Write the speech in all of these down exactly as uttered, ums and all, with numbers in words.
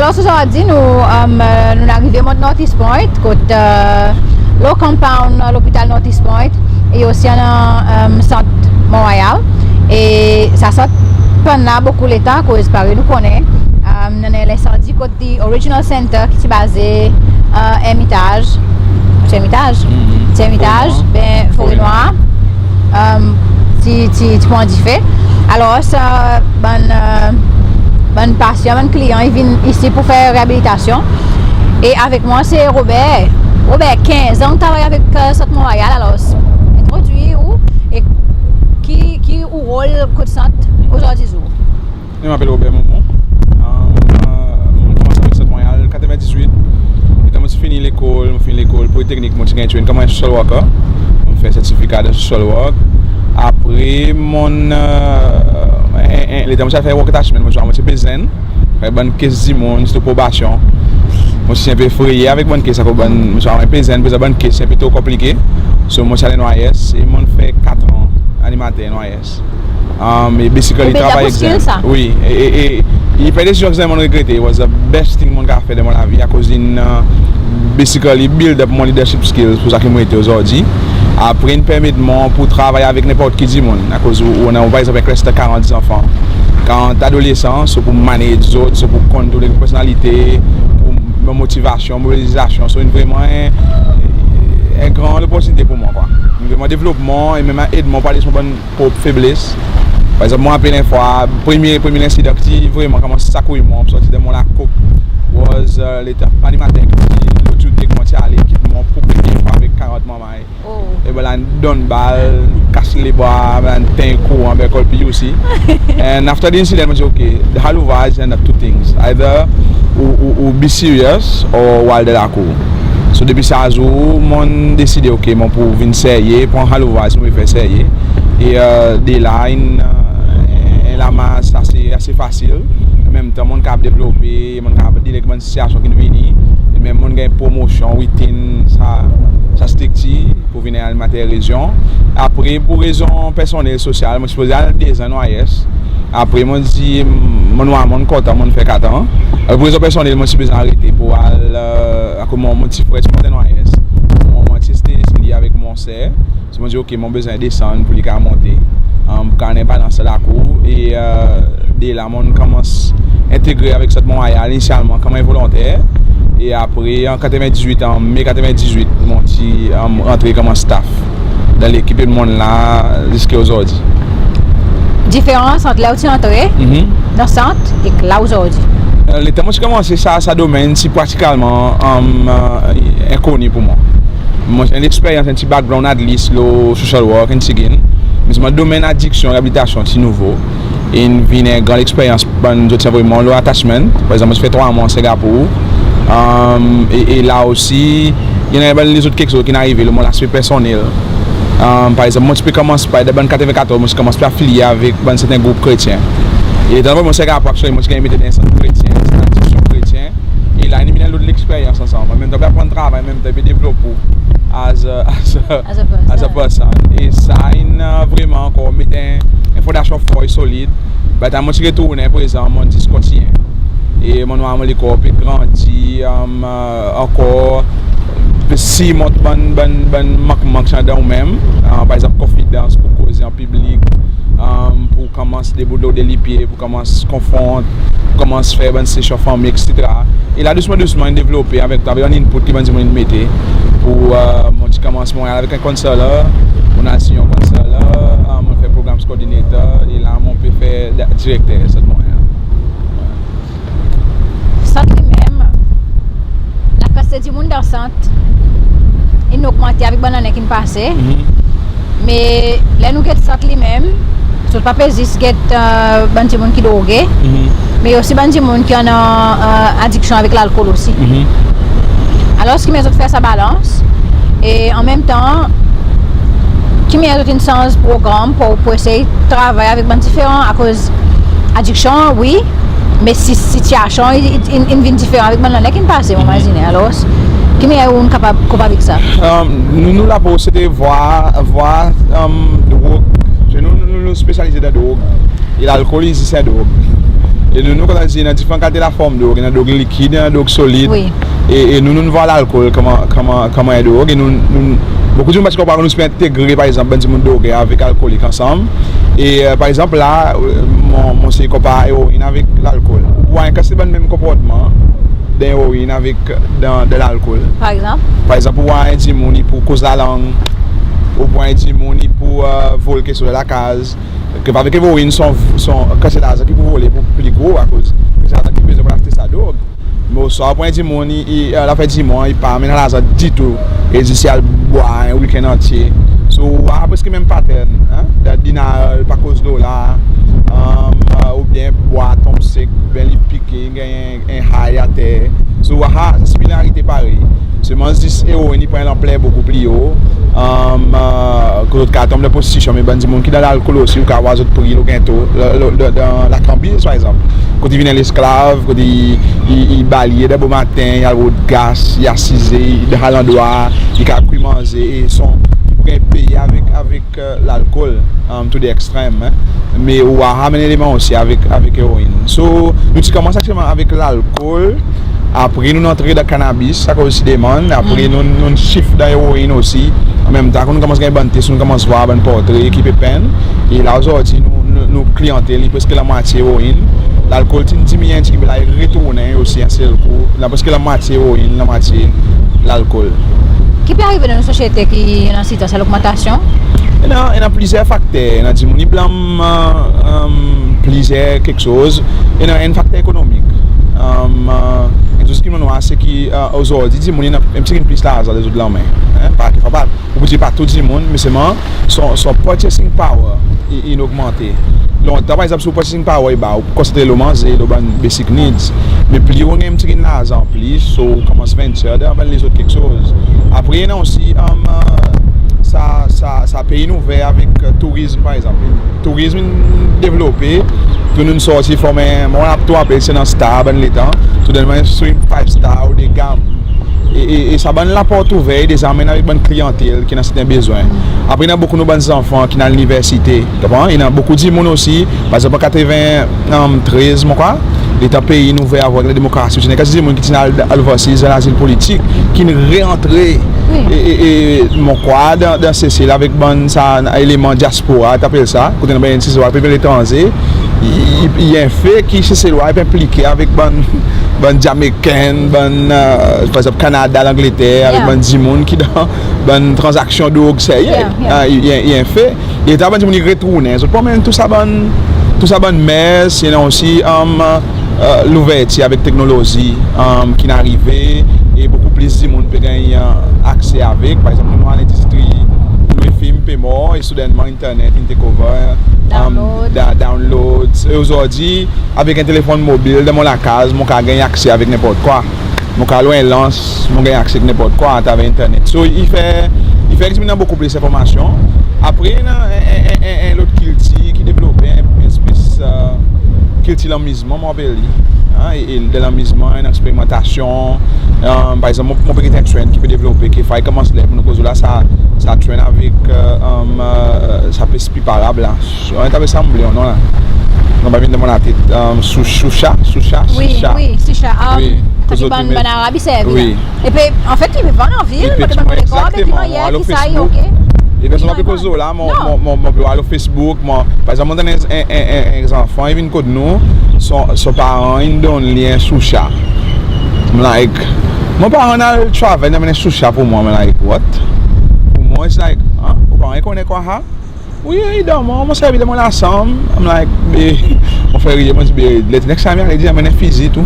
Ozordi nou, um, nou'n arive Mont North East Point, kot, uh, lo compound, uh, lopital North East Point, e osi annan, um, sant Mont Royal. E sa sot pann la bokou letan, akoz parey nou konnen, um, annan lensandi kot the original center ki ti baze, uh, Hermitage. Se Hermitage? Se Hermitage, ben, Forêt Noire. Um, ti, ti, ti pran dife. Alors, uh, bann, uh, bann pasyan, bann kliyan, i vin isi pour fer reabilitasyon. E avek mwan se Robert. Robert, kenz an ou travay avek, uh, sant Mont Royal, alors, entrodwir ou, e ki, ki ou rol kot sant ozordi zour? Mwan mon apel Robert Momon. Um, uh, mon konmans avek sant Mont Royal katreven-dizuit. Letan mon ti fini lekol, mon fini lekol politeknik, mon ti ganny train konman en social worker. Mon fer sertifika dan social work. Apre, mon, uh, en, en, letan mon ti al fer work attachment, mon ti war mon ti pe zenn. Fer bann kes dimoun, sirtou probasyon. Mon ti en pe efreye avek bann kes, akoz bann, mon ti war mon pe zenn, prezan bann kes en pe tro konplike. So, mon ti al N Y S, e mon fer kat an animater N Y S. Um, e basically, travay ek zenn. Wi, e, e, e, e pa en desizyon ki zanmen mon regrete. It was the best thing mon kapab fer dan mon lavi, akoz in, uh, basically build up mon leadership skills pour sa ki mon ete ozordi. Apre, in permet mwan pour travay avek nenport ki dimoun, akoz ou, ou annan, par egzanp, en klas de karant zanfan, karant adolesan, so pour manage zot, so pour kontrol personalite, pour motivasyon, mobilizasyon, so in vreman en, en gran loportinite pour mwan, kwa. In vreman devlop mwan, e menm ed mwan pour al desir mon bann prop febles. Par egzanp, mon rapel en fwa, premye, premye lensidan ki ti vreman konman sakouy mwan, sorti dan mon lakoup, was, uh, letan animater ki ti lo duty ek mwan ti ale kit mwan pour premye fwa avek karant manmay. Oh. E bann la donn bal, kas lebra, bann la tenyen kouran, ben kol pi osi. And after the incident, mon dir, "Okay, the Haluva is another two things. Either ou, ou, ou be serious or ou al dan lakour." So, depi sa zour, mon deside, okay, mon pou vin serye, pran Haluva si mon fer serye. E, uh, de la, in, uh, en lamars ase, ase fasil. An menm tan, mon kapab devlope, mon kapab deal ek bann sitiyasyon ki'n vini. E menm mon ganny promosyon within sa, sa striktir pour vin animater rezyon. Apre, pour rezon personnel, sosyal, mon sipoze al de zan N Y S. Apre, mon dir, mon war mon kontan, mon fer kat an. E pour rezon personnel, mon ti bezwen arete pour al, euh, akoz mon, mon ti frer ti mont N Y S. Mon, mon ti reste li avek mon ser. So, mon dir, "Okay, mon bezwen desann pour li kapab monte." Um, pour annan en balans lakour. E, euh, de la, mon konmans entegre avek sant Mont Royal inisyalman konman en volonter. E apre, an katreven-dizuit, an me katreven-dizuit, mon ti, um, rantre konman staff dan lekip e mon la ziska ozordi. Diferans ant ler ou ti antre dan sant ek la ozordi? Euh, letan mon ti konmanse sa, sa domenn ti pratikalman, um, euh, enkoni pour mwan. Mon ti annan leksperyans, en ti background at least lo social work, en ti gin. Me selman domenn adiksyon, reabilitasyon ti nouvo. E in vin en gran leksperyans pour mwan, zot ti anvoy mwan lo attachment. Par egzanp, mon ti fer trwa mwan Singapore. Um, e, e la osi, i annan bann lezot keksoz ki'n arive lo mon laspe personnel. Um, par egzanp, mon ti pe konmans, par egzanp, dan bann katreven-katorz, mon ti konmans pe afilye avek bann serten group kretyen. E letan mon Singapore, actually, mon ti ganny mete dan en sant kretyen, sant adiksyon kretyen. E la, in vin en lot leksperyans ansanm. An menm tan, pe aprann travay, an menm tan, pe devlop ou as a, as a, as a person. E sa, in, euh, vreman ankor met en, en fondasyon for e solid. By the time mon ti retournen, prezan, mon zis kontinyen. E mon war mon lekor pe grandi, um, euh, ankor, pe sirmont bann, bann, bann mankman ki annan dan ou menm. Euh, par egzanp, konfidans pour koze an piblik, um, pour konmans debout lo de lipye, pour konmans konfront, pour konmans fer bann sesyon fanmir, et cetera. E la, dousman, dousman, in devlope avek, avek bann input ki bann dimoun in mete pour, euh, mon ti konmans mon al avek en counselor, mon al si en counselor, euh, mon fer programs coordinator, e la, mon pe fer direkter, sa mwan. Sant li menm, lakantite dimoun dan sant in ogmante avek bann lannen ki'n pase. Me ler nou get sant li menm, zot pa pe zis get, euh, bann dimoun ki droge, me osi bann dimoun ki annan, euh, adiksyon avek lalkol osi. Alors, ki mannyer zot fer sa balans? E an menm tan, ki mannyer zot in sanz progranm pour, pour esey travay avek bann diferan, akoz adiksyon, wi, me si, sitiyasyon in, in, in vin diferan avek bann lannen ki'n pase, mon mazinen. Alors, ki mannyer ou'n kapab koup avek sa? Euh, nou, nou lapros se de vwar, vwar, euh, drog. Se nou, nou, nou, nou spesyalize dan drog. E lalkol i zis en drog. E nou, nou kontan dir, i annan diferan kalite laform drog, i annan drog likid, i annan drog solid. Wi. E, e nou, nou vwar lalkol konman, konman, konman en drog. E nou, nou, bokou dimoun pa ti konpran, nou ti pe entegre, par egzanp, bann dimoun drog avek alkolik ansanm. E, e, par egzanp, la, e, mon, mon sey konpar eroin avek lalkol. Ou war en kantite bann menm konportman dan eroin avek, dan, dan lalkol. Par egzanp? Par egzanp, ou war en dimoun i pou koz lalang, ou war en dimoun i pou, e, vol keksoz dan lakaz. Ke avek eroin, son, son kantite larzan ki pou vole pou pli gro, akoz kantite larzan ki bezwen pou aste sa drog. Me oswa ou war en dimoun, i, i, e, lafen di mwan, i pa anmenn larzan ditou. E i zis al bwar en wikenn antye. So, ou war preski menm patern, en? Dan dinar, pa koz lo la, e, oubyen bwar tonm sek, oubyen li pike, i ganny en, en high ater. So, ou war sa similarite parey. Selman zis eroin i pran en lanpler bokou pli o. E, e, kot zot kapab tonm dan prostitisyon, me bann dimoun ki dan lalkol osi, ou kapab war zot pri lo gento, lo, lo, dan, dan lakanbiz, par egzanp. Kot i vin en lesklav, kot i, i, i balye dan bomaten, i al rod gas, i asize, i dan sa landrwa, i kapab kwi manze, e son, i pou ganny peye avek, avek, e, lalkol, e, to the extreme, en. Me ou war sa menm eleman osi avek, avek eroin. So, nou ti konmans aktyelman avek lalkol, apre nou'n antre dan kanabis, akoz ti demann, apre nou'n, nou'n shift dan eroin osi. An menm tan, kan nou konmans ganny bann test, nou konmans war bann portre ki pe penn. E la ozordi, nou, nou, nou kliyantel i preski lanmwatye eroin. Lalkol ti'n diminyen, ti'n, la i retournen osi en sel kou. La preski lanmwatye eroin, lanmwatye lalkol. Ki pe arive dan nou sosyete ki annan sa logmantasyon? I annan, i annan plizyer fakter. I annan dimoun i blanm, e, e, plizyer keksoz. I annan en fakter ekonomik. E, e, en keksoz ki mon war se ki, e, ozordi dimoun i annan en pti plis larzan dan zot lanmen. En, pa, pa, pa, ou pou dir pa tou dimoun, me selman son, son purchasing power i, in ogmante. Lontan, par egzanp, si ou purchasing power i ba, ou konsantre lo manze, lo bann basic needs. Me pli ou annan en pti larzan plis, so ou konmans venture dan bann lezot keksoz. Apre, i annan osi, e, sa, sa, sa pei in ouver avek, e, tourizm, par egzanp. Tourizm in devlope, tou nou'n sorti from en, mon pa tou rapel si annan star bann letan, tou dan en stream five star ou de gam. E, e, e sa bann laport ouver i deza anmenn avek bann kliyantel ki annan serten bezwen. Apre, i annan bokou nou bann zanfan ki'n al liniversite, konpran? I annan bokou dimoun osi, par egzanp, an katreven trez, mon krwar, letan pei in ouver avek lademokrasi, ti annan kantite dimoun ki ti'n al, al overseas, al azil politik, ki'n reantre. Wi. E, e, e mon krwar dan, dan Sesel avek bann sa eleman dyaspora, i apel sa, kot i annan bann Seselwa pe viv aletranze, i, i, i en fe ki Seselwa i pe enplike avek bann, bann Jamaican, bann, e, par egzanp, Kanada, Langleter, avek bann dimoun ki dan bann tranzaksyon drog serye. Yeah, yeah. A, i, i, i en fe. E sa bann dimoun i retournen. Zot pou anmenn tou sa bann, tou sa bann mers, i annan osi, e, e, louvertir avek teknolozi, e, ki'n arive, e bokou plis dimoun pe ganny, e, akse avek. Par egzanp, nou war lendistri lwe fim pe mor, e soudennman internet in take over, e, downloads. Da-, downloads. E ozordi, avek en telefonn mobil dan mon lakaz, mon kapab ganny akse avek nenport kwa. Mon kapab lwe en lans, mon ganny akse avek nenport kwa atraver internet. So, i fer, i fer ki dimoun i annan bokou plis lenformasyon. Apre, i annan en, en, en, en, en lot kiltir ki devlope, en, en espes, e, kiltir lanmizman, mon apel li. En, e, e dan lanmizman, en eksperimantasyon. E, par egzanp, mon, mon pe get en trend ki pe devlope, ki fay konmans ler pou nou koz la, sa, sa trend avek, e, e, e, sa pes piparab la. Sa, i apel sa, mon bliye non la. Non, pa vin dan mon latet. E, sou-, sousha, sousha, wi, sousha. Wi, sousha. E, wi, sa ki bann, bann Arab i servi la. Wi. Epi, anfet, i pe vann an vil, me pa konn ankor ki mannyer, ki sa i, oke. Epi, sa, mon pe koz la, mon, mon, mon, mon pe war lo Facebook, mon, par egzanp, mon annan en, en, en, en, en zanfan, i vin kot nou, son, son paran in donn li en sousha. I'm like, mon paran al travel, in anmenn en sousha pour mwan, I'm like, what? Pour mwan, it's like, en? Ou paran i konnen kwa sa? Wi, i donn mwan, mon servi dan mon lasanm. I'm like, be, mon fer riye, mon dir, be, le next time i ale, dir anmenn en fizi tou.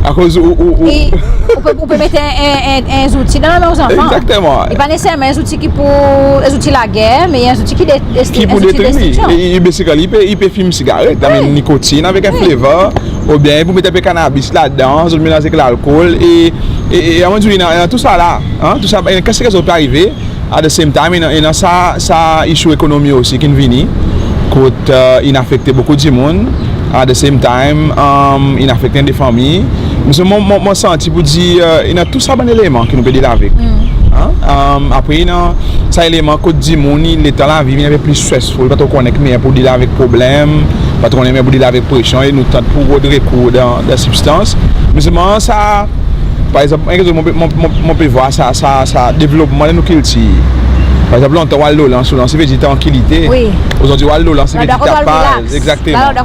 Akoz ou, ou, ou... E ou pe, ou pe met en, en, en, en zouti dan lanmen ou zanfan. Egzakteman. E pa neseserman en zouti ki pou, en zouti lager, me en zouti ki de, de, ki pou detri li. E, e basically, i pe, i pe fim sigaret, I mean, nikotin avek en flavor, oubyen i pou met en pe kanabis ladan, zot melanz avek lalkol, e, e, e, a mon dir, i annan, i annan tou sa la, en, tou sa, e, keksoz ki pe arive, at the same time, i annan, i annan sa, sa issue ekonomi osi ki'n vini, kot, e, in afekte bokou dimoun. At the same time, um, in afekte de fanmir. Me selman mon, mon, mon santi pour dir, e, i annan tou sa bann eleman ki nou pe deal avek. En? Um, apre, i annan sa eleman kot dimoun, i, letan lavi vin en pe pli stressful, pa tro konnen ki mannyer pour deal avek problenm, Patron, me bout de la avek presyon e nou tant pour rod rekour dan, dan sibstans. Me selman sa, par egzanp, en keksoz mon pe, mon, mon, mon pe vwar sa, sa, sa devlopman dan nou kiltir. Par egzanp, lontan ou al lo lans, lo lans i vedir trankilite. Wi. Ozordi ou al lo lans i vedir tapaz. Egzakteman.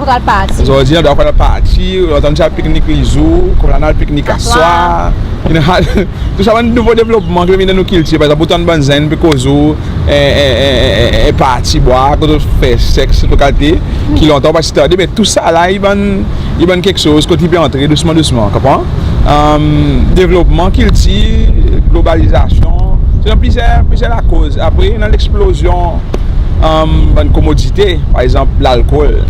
Ozordi, ou al parti, lontan nou ti al piknik lezour, koumsa nou al piknik aswar. Tou sa bann nouvo devlopman ki vin dan nou kiltir, par egzanp, ou tann bann zenn pe koz ou, e, e, e, e, e, parti bwar, kot zot fer seks, tou kalite, ki lontan ou pa ti tande, me tou sa la, i bann, i bann keksoz kot i pe antre dousman, dousman, konpran? Devlopman kiltir, globalizasyon, se dan plizyer, plizyer lakoz. Apre, dan leksplozyon bann komodite, par egzanp, lalkol.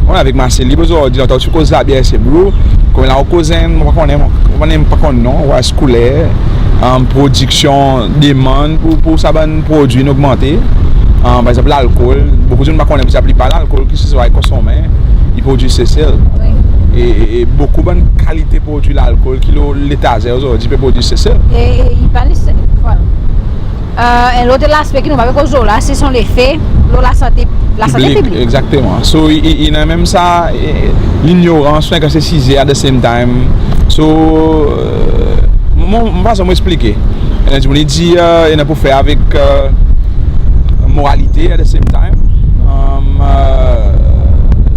Mon avek Marcel, li ozordi, lontan ou ti koz labyer se bro. Konmela ou koz en, mon pa konnen, mon pa konnen, mon pa konnen non, ou war kouler, prodiksyon, demann pour, pour sa bann prodwi in ogmante. Par egzanp, lalkol, bokou dimoun pa konnen, pour sa plipar lalkol ki se swa i konsonmen, i prodwi Sesel. Wi. E, e, e bokou bann kalite prodwi lalkol ki lo letazer ozordi pe prodwi Sesel. E, e, i pa nesesè, well, en lot laspe ki nou pa pe koz lo la, se son lefe lo lasante, lasante piblik. Egzakteman. So, i, i, i annan menm sa, e, linyorans, frekans e size at the same time. So, e, mon, mon fason mon eksplike. Enn dimoun i dir, e, i annan pour fer avek, e, moralite at the same time. E,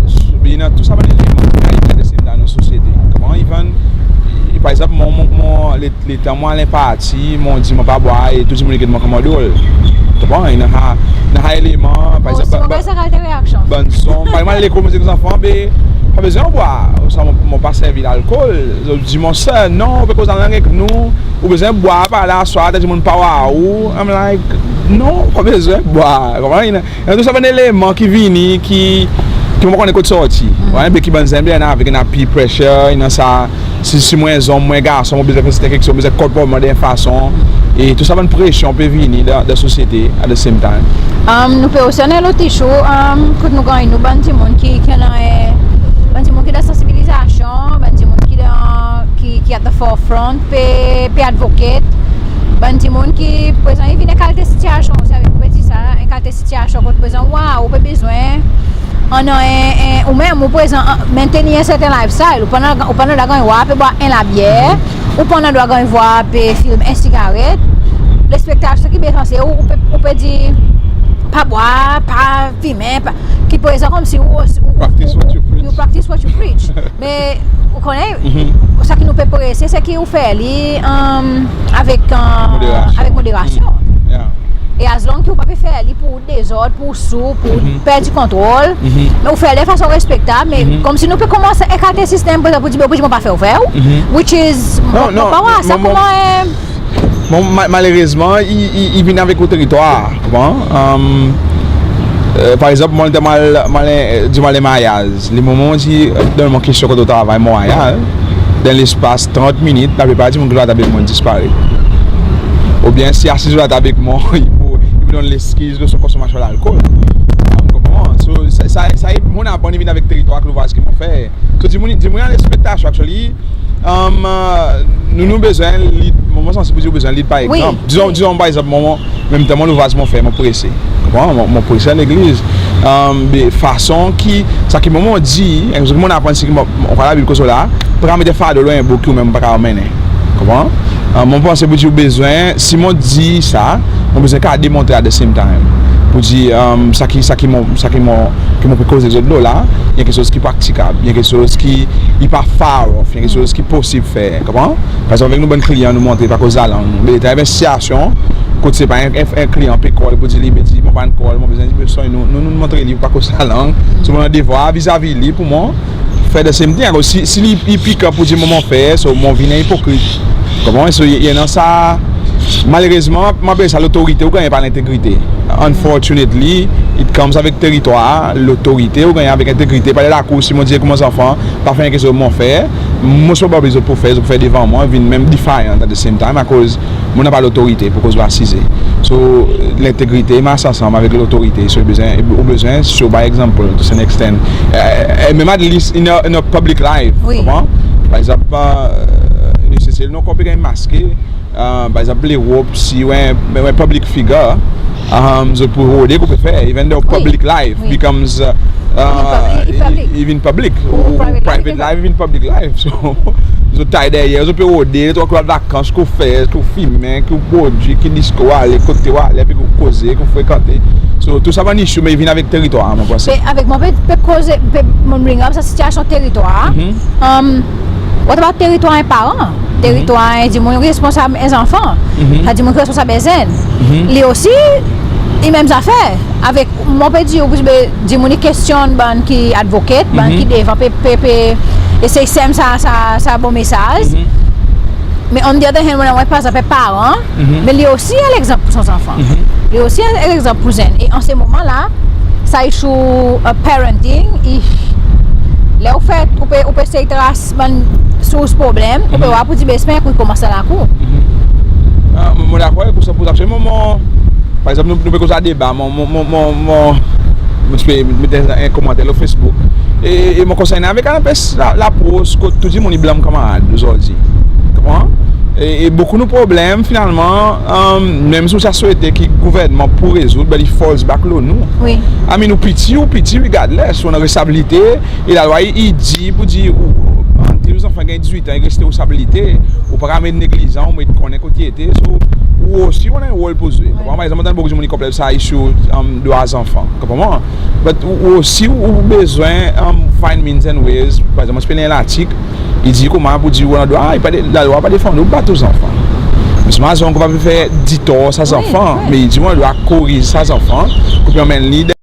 so, i annan tou sa bann eleman moralite at the same time dan sosyete. Konpran? Even, e, par egzanp, mon, mon, mon, le, letan mon al en parti, mon dir mon pa bwar e tou dimoun i get mwan konman drol. Konpran? I annan sa, i annan sa eleman, par egzanp, bann, bann, bann zanfan, par egzanp, mon al lekol, mon dir zanfan, be, pa bezwen bwar, sa mon, mon pa servi lalkol. Zot dir mon ser, non, ou pe koz lalang ek nou, ou bezwen bwar par la aswar, ta dimoun pa war ou. I'm like, non, pa bezwen bwar. Konpran? I annan, i annan tou sa bann eleman ki vini, ki, ki mon pa konnen kot sorti. Wi, be ki bann zenn, be i annan avek, i annan peer pressure, i annan sa, si, si mon en zonm, mon en garson, mon bezwen fer serten keksoz, mon bezwen konport mwan dan en fason. E tou sa bann presyon pe vini dan, dan sosyete at the same time. Nou pe osi annan en lot issue, kot nou ganny nou bann dimoun ki, ki annan, e, bann dimoun ki dan sansibilizasyon, bann dimoun ki dan, ki, ki at the forefront, pe, pe advocate. Bann dimoun ki prezan i vin en kalite sitiyasyon osi avek, ou pe dir sa, en kalite sitiyasyon kot prezan, waw, ou pe bezwen annan en, en, ou menm, ou prezan, an, mentenir en serten lifestyle, ou pa annan, ou pa annan dwa ganny war pe bwar en labyer, ou pa annan dwa ganny war pe fimen en sigaret. Lekspektasyon ki bezwen se ou, ou pe, ou pe dir, pa bwar, pa fimen, pa, ki prezan konmsi ou, ou, ou, ou practice what you preach. Me, ou konnen, sa ki nou pe prese, se ki ou fer li, e, avek, e, moderasyon. Avek moderasyon. E as long ki ou pa pe fer li pour dezord, pour sou, pour perdi kontrol, me ou fer li dan fason respektab, me konmsi nou pe konmans en kalite sistenm, par egzanp, pour dir, be, ou pe dir mon pa fer, ou fer, which is, mon, mon pa war sa konman, e, Bon, ma-, malerezman, i, i, i vin avek ou teritwar, konpran? E, par egzanp, mon, mon al, mon al, e, dir mon al maryaz. Le moman mon dir, e, donn mwan kestyon kot ou travay, mon al, dan lespas trant minit, laplipar dimoun ki lo latab avek mwan disparet. Oubyen si asiz lo latab avek mwan, i pou, i pou donn leskiz lo son konsonmasyon lalkol. Konpran? So, sa, sa, sa, mon aprann i vin avek teritwar ek louvraz ki mon fer. So, dimoun, dimoun i annan lekspektasyon, actually, E, nou, nou bezwen lead, mwan, mon santi pour dir ou bezwen lead par egzanp. Dizon, dizon, par egzanp, mwan, menm tan mon louvraz mon fer, mon prese. Konpran? Mon, mon prese dan legliz. E, be, fason ki, sa ki mwan mon dir, en keksoz ki mon aprann, se ki mon, mon, mon pa labib koz la, pa met fardo lo en boug ki ou menm pa kapab mennen. Konpran? E, mon panse pour dir ou bezwen, si mon dir sa, mon bezwen kapab demontre at the same time. Pour dir, e, sa ki, sa ki mon, sa ki mon, ki mon pe koz ek zot lo la, i en keksoz ki praktikab, i en keksoz ki, i pa far off, i en keksoz ki posib fer, konpran? Par egzanp, avek nou bann kliyan, nou montre pa koz lalang. Be, dan en sitiyasyon, kot se pa en, en, en kliyan pe call pour dir li, be, dir, mon pa'n call, mon bezwen dir, be, sorry, nou, nou, nou montre li pa koz lalang. So, mon devwar vizavi li pour mon fer the same thing. Akoz si, si li, li pick up pour dir, mon, mon fer, so, mon vin en ipokrit. Konpran? So, i, i annan sa, malerezman, mon apel sa lotorite ou ganny par lentegrite. Unfortunately, it comes avek teritwar, lotorite ou ganny avek entegrite. Par lakour, si mon dir ek mon zanfan, pa fer en keksoz mon fer, most probably zot pou fer, zot pou fer devan mwan, vin menm defiant at the same time, akoz mon napa lotorite pour koz lo asize. So, lentegrite i mars ansanm avek lotorite. So, ou bezwen, ou bezwen show by example to some extent. E, e, e menm at least in a, in a public life, konpran? Par egzanp, e, nesesè, nou ankor pe ganny maske, e, par egzanp, Lerop, si ou en, ou en public figure, e, zot pou rode ki ou pe fer, even though public life becomes, e, Ah, i vin piblik. I vin piblik. Ou private life i vin piblik life. So, zot tay deryer, zot pe rode, zot al vakans, ki ou fer, ki ou fimen, ki ou prodwi, ki disko ou ale, kote ou ale, pe ki ou koze, ki ou frekante. So, tou sa bann issue, me i vin avek teritwar, mon panse. Be avek mwan pe, pe koze, pe mon bring up sa sitiasyon teritwar. What about teritwar en paran? Teritwar en dimoun responsab en zanfan. Sa dimoun ki responsab en zenn. Li osi, i menm zafer. Avek, mon pe dir ou, be dimoun i kestyon bann ki advocate, bann ki devan pe, pe, pe esey senm sa, sa, sa bon mesaz. Me on the other hand, mon annan, par egzanp, en paran, me li osi en legzanp pour son zanfan. Li osi en, en legzanp pour zenn. E an se moman la, sa issue, uh, parenting, i, ler ou fer, ou pe, ou pe esey tras bann sours problenm, ou pe war pour dir, be, se pa en kou i konmans dan lakour. Ah, mon, mon dakor avek ou san pour sa. Mon, mon, par egzanp, nou, nou pe koz sa deba, mon, mon, mon, mon, mon, mon ti pe met en, en komanter lo Facebook. E, e mon konsern avek en pe la, lapros kot tou dimoun i blanm kanmarad ozordi. Konpran? E, e bokou nou problenm, finalman, um, menm si ou ti a swete ki gouvernman pou rezoud, be li falls back lo nou. Wi. I mean, ou piti, ou piti, regardless, ou annan responsabilite, e lalwa i, i dir pour dir, ou, ou, antil ou zanfan i ganny dizwit an, i reste responsabilite, ou pa kapab met neglizan, ou met konnen kot i ete, so, ou osi ou annan en rol pour zwe. Konpran? Par egzanp, mon tann bokou dimoun i konplen sa issue, um, drwa zanfan. Konpran? But ou, ou osi ou, ou bezwen, um, find means and ways. Par egzanp, mon ti pe lir en latik, i dir konman pour dir ou annan drwa, i pa de, lalwa pa defann ou bat ou zanfan. Me selman ou kapab fer ditor sa zanfan, me i dir ou annan drwa koriz sa zanfan, pour anmenn li dan,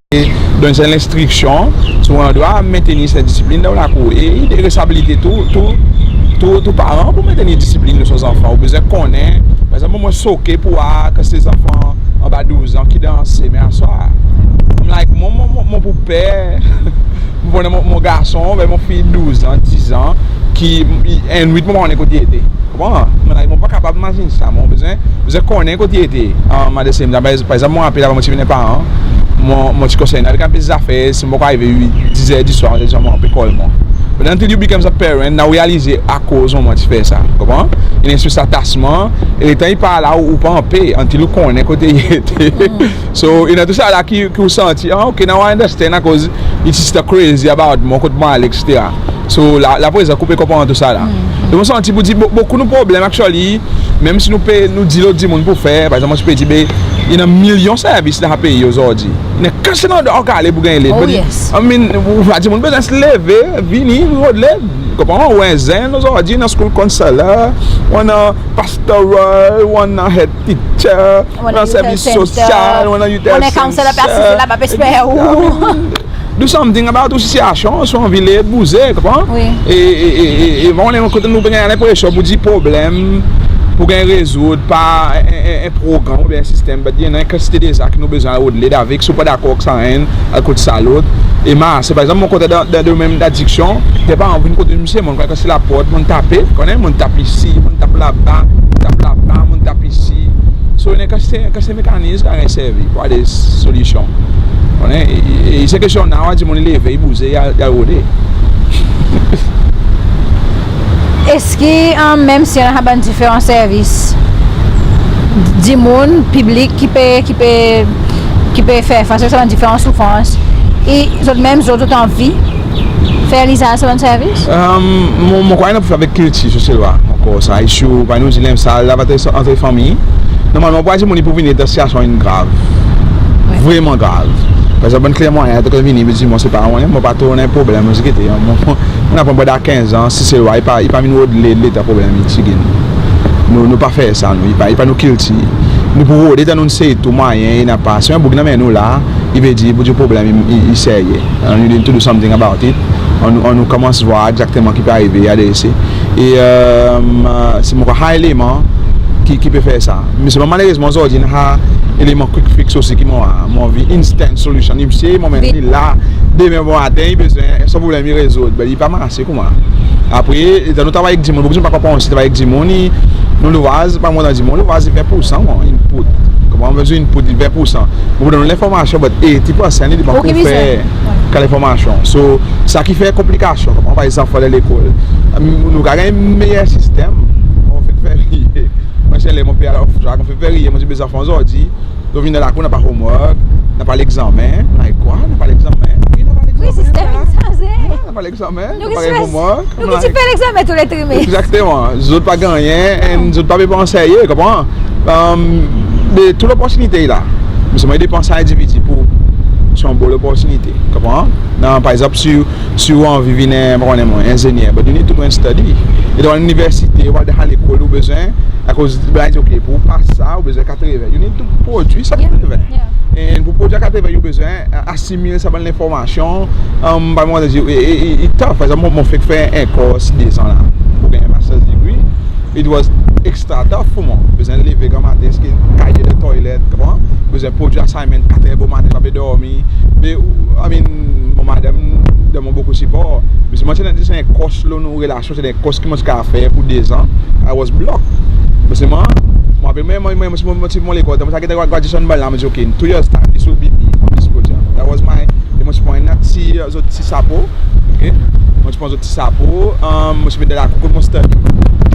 donn li lenstriksyon, so ou annan drwa mentenir sa disiplin dan lakour. E, e responsabilite tou, tou, tou, tou paran pour mentenir disiplin lo son zanfan. Ou bezwen konnen, par egzanp, mon soke pour war kantite zanfan anba douz an ki danse, me aswar, I'm like, mon, mon, mon, mon pou per, mon, mon, mon garson, be mon fiy douz an, diz an, ki, en nwit mon pa konnen kot i ete. Konpran? Mon, like, mon pa kapab imazin sa, mon bezwen, bezwen konnen kot i ete, um, at the same time. Par, par egzanp, mon rapel avan mon ti vin en paran, mon, mon ti konsern avek en pe zafer, si mon pa arive uit, diz er diswar, mon ti dir mon pe call mon. But until you become a parent, now ou realize akoz mon, mon ti fer sa. Konpran? I annan sa atasman, e letan i pa la, ou, ou pa anpe, until ou konnen kot i ete. So, i annan tou sa la ki, ki ou santi, ah, ok, now I understand, akoz it's just crazy about mon, kot mon ale, et cetera. So, la, la prezan ki ou pe konpran tou sa la. Donk, mon santi pour dir, bo-, bokou nou problenm, actually, menm si nou pe, nou dir lot dimoun pour fer, par egzanp, mon ti pe dir, be, i annan milyon servis dan sa pei ozordi. I annan kantite landrwa ou kapab ale pour ganny led. Oh, yes. I mean, ou, ou, dimoun bezwen leve, vini, rod led. Konpran? Ou en zenn ozordi, annan school counselor, ou annan pastoral, ou annan head teacher, ou annan service social, ou annan youth health center, ou annan counselor pe asize laba, pe esper ou. Do something about ou sitiasyon, si ou anvi led, bouze, konpran? Wi. E, e, e, e, e, mon, kote nou pe ganny lenpresyon pour dir problenm pour ganny rezoud par en, en, en progranm oubyen en sistenm, but i annan en kantite deza ki nou bezwen rod led avek, si ou pa dakor ek sa enn, al kot sa lot. E ma, se par egzanp, mon kontan dan, dan domenn adiksyon, depa mon vin kot msye, mon konn kas laport, mon tape, konnen, mon tap isi, mon tap laba, mon tap laba, mon tap isi. So, i annan kantite, kantite mekanizm ki a servi pour ale solisyon. Konnen, e, e, e se kestyon la, ou a dir dimoun i leve, i bouze, i al, i al rode. Eski, e, menm si i annan bann diferan servis, dimoun, piblik ki pe, ki pe, ki pe fer fas avek sa bann diferan soufrans, e zot menm zot, zot anvi fer lizaz sa bann servis? E, mon, mon krwar i annan pour fer avek kiltir Seselwa. Ankor sa, issue, par nou dir lenm sal, la pa antre fanmir. Normalman, pour dir dimoun i pou vini dan sitiasyon in grav. Wi. Vreman grav. Par egzanp, bann kliyan mwayen, atanke vini, i dir mwan, se pa mwan, mon pa tro annan problenm, mon dir, gete, mon, mon, mon aprann bredad kenz an, Seselwa, i pa, i pa vin rod led letan problenm i ti ganny. Nou, nou pa fer sa, nou, i pa, i pa nou kiltir. Nou pou rode, tan nou sey tou mwayen, i napa. Si en boug i anmenn nou la, i vedir pour dir problenm i, i, i serye. And you need to do something about it. Annou, annou konmans war egzakteman ki pe arive, adrese. E, e, se mon krwar eleman ki, ki pe fer sa. Me selman malerezman ozordi, i annan eleman quick fix osi ki mon, mon anvi instant solution. Msye, mon menm li la, demen bomaten, i bezwen, son problenm i rezoud. Be, i pa mars. Se konman. Apre, letan nou travay ek dimoun, bokou dimoun pa konpran osi, travay ek dimoun, i, nou louvraz, pa mwan dan dimoun, louvraz i ven poursan, mon, input. Konman, mon bezwen input, ven poursan. Mon pou donn ou lenformasyon, but eighty percent i depan ki ou fer, ki lenformasyon. So, sa ki fer konplikasyon, konman, par egzanp, fanm lekol. Nou kapab ganny meyer sistenm, mon fek fer riye. Mwan, se ler mon pe al ofis, mon fek fer riye, mon dir, be zanfan ozordi, zot vin dan lakour, napa homework, napa legzanmen. Like, kwa? Napa legzanmen? Wi, napa legzanmen. Wi, sistenm in sanze. Napa legzamen, nou parey pou mwan. Nou ki ti fer legzamen tou le trimester. Egzakteman. Zot pa gannyen, and zot pa pe pran serye, konpran? Me tou loportinite i la. Me selman i depan sa endividi pou, si en bon loportinite, konpran? Par egzanp, si, si ou anvi vin en, pa konnen mwan, enzenyer, but you need to go and study. E dan liniversite, ou al dan lekol, ou bezwen, akoz, ben, i dir, OK, pour ou pas sa, ou bezwen katreven. You need to prodwi sa katreven. And pour prodwi katreven, ou bezwen asimil sa bann lenformasyon. Parey mon dir, i, i, i tough. Par egzanp, mon, mon fek fer en course de zan la pour ganny en master's degree. It was extra tough pour mwan. Bezwen leve granmaten, eski kaye dan toilet, konpran? Bezwen prodwi assignment, katrer bomaten, pa pe dormi. Me, I mean, mon madanm donn mwan bokou sipor. Me selman ti annan, ti annan en course lo nou relasyon, ti annan en course ki mon ti kapab fer pour de zan. I was blocked. Me selman, mon rapel mwan, mwan, mwan, mon ti, mon lekol, mon ti a get graduation bal la, mon dir, "OK, in two years time, this will be me on this podium." That was my, mon ti pran en ti, zot ti sapo, OK? Mon ti pran zot ti sapo, mon ti met dan lakour kot mon study.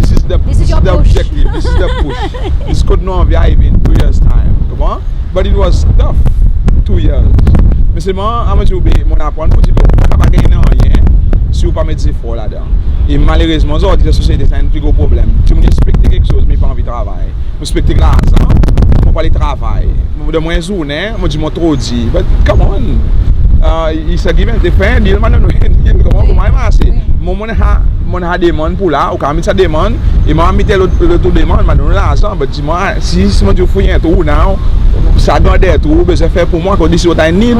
This is the, this is the objective, this is the push. This kot nou anvi arive in two years time, konpran? But it was tough, two years. Me selman, mon dir, be, mon aprann pour dir, be, ou pa kapab ganny nanryen si ou pa met zefor ladan. E malerezman, ozordi, dan sosyete, sa en pli gro problenm. Dimoun i ekspekte keksoz, me i pa anvi travay. Mon ekspekte larzan, mon pa le travay. Mon dir, mon en zournen, mon dir, mon tro dir. But come on. It's a give and take. Fer en deal, mon dir, en deal, konman, konman i marse? Mon, mon a, mon a demann pour la, ou kapab met sa demann, e mon a met lot, lot demann, mon dir, larzan, but dir mwan, si, si mon dir ou fouy en trou, now, sa grander trou, ou bezwen fer pour mwan, akoz this is what I need.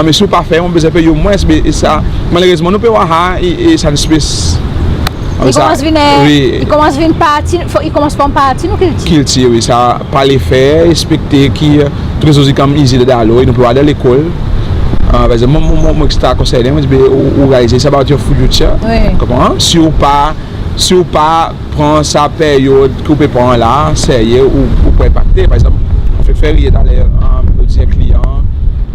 Me si ou pa fer, mon bezwen pey ou mwens, be, e sa, malerezman, nou pe war sa, e, e sa en espes I komans vin, i komans vin parti, i komans form parti nou kiltir. Kiltir, wi, sa pa le fer, ekspekte ki tou keksoz i konm easy dan dalo, e nou pe war dan lekol. Par egzanp, mwan, mwan, mwan, mon ekstra konsernen, mon dir, be, ou, ou realize it's about your future. Konpran? Si ou pa, si ou pa pran sa peryod ki ou pe pran la serye, ou, ou pou enpakte. Par egzanp, mon fek fer riye taler, mon dir en kliyan,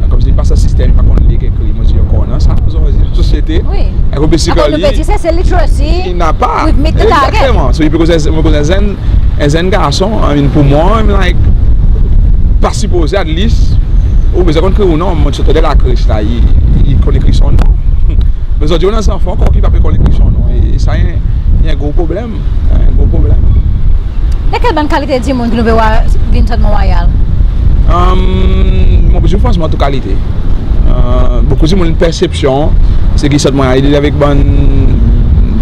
konmsi pa sa sistenm, pa konn lir ek ekri. Mon dir, ankor, non, sa, sa, sa, sosyete. Wi. Akoz, basically, akoz nou pe dir se, se literacy. I napa. We've met the target. Egzakteman. So, i pe koz en, koz en zenn, en zenn garson, I mean, pour mwan, I'm like, pa sipoze, at least, ou bezwen konn ekri ou non, mon ti sot dan lakres la, i, i konn ekri son non. Me ozordi, ou annan zanfan ankor ki pa pe konn ekri son non. E, e sa, i en, i en gro problenm. En gro problenm. Lekel bann kalite dimoun ki nou pe war vin zot Mont Royal? Mon pou dir fransman, tou kalite. Bokou dimoun persepsyon se ki zot Mont Royal i deal avek bann,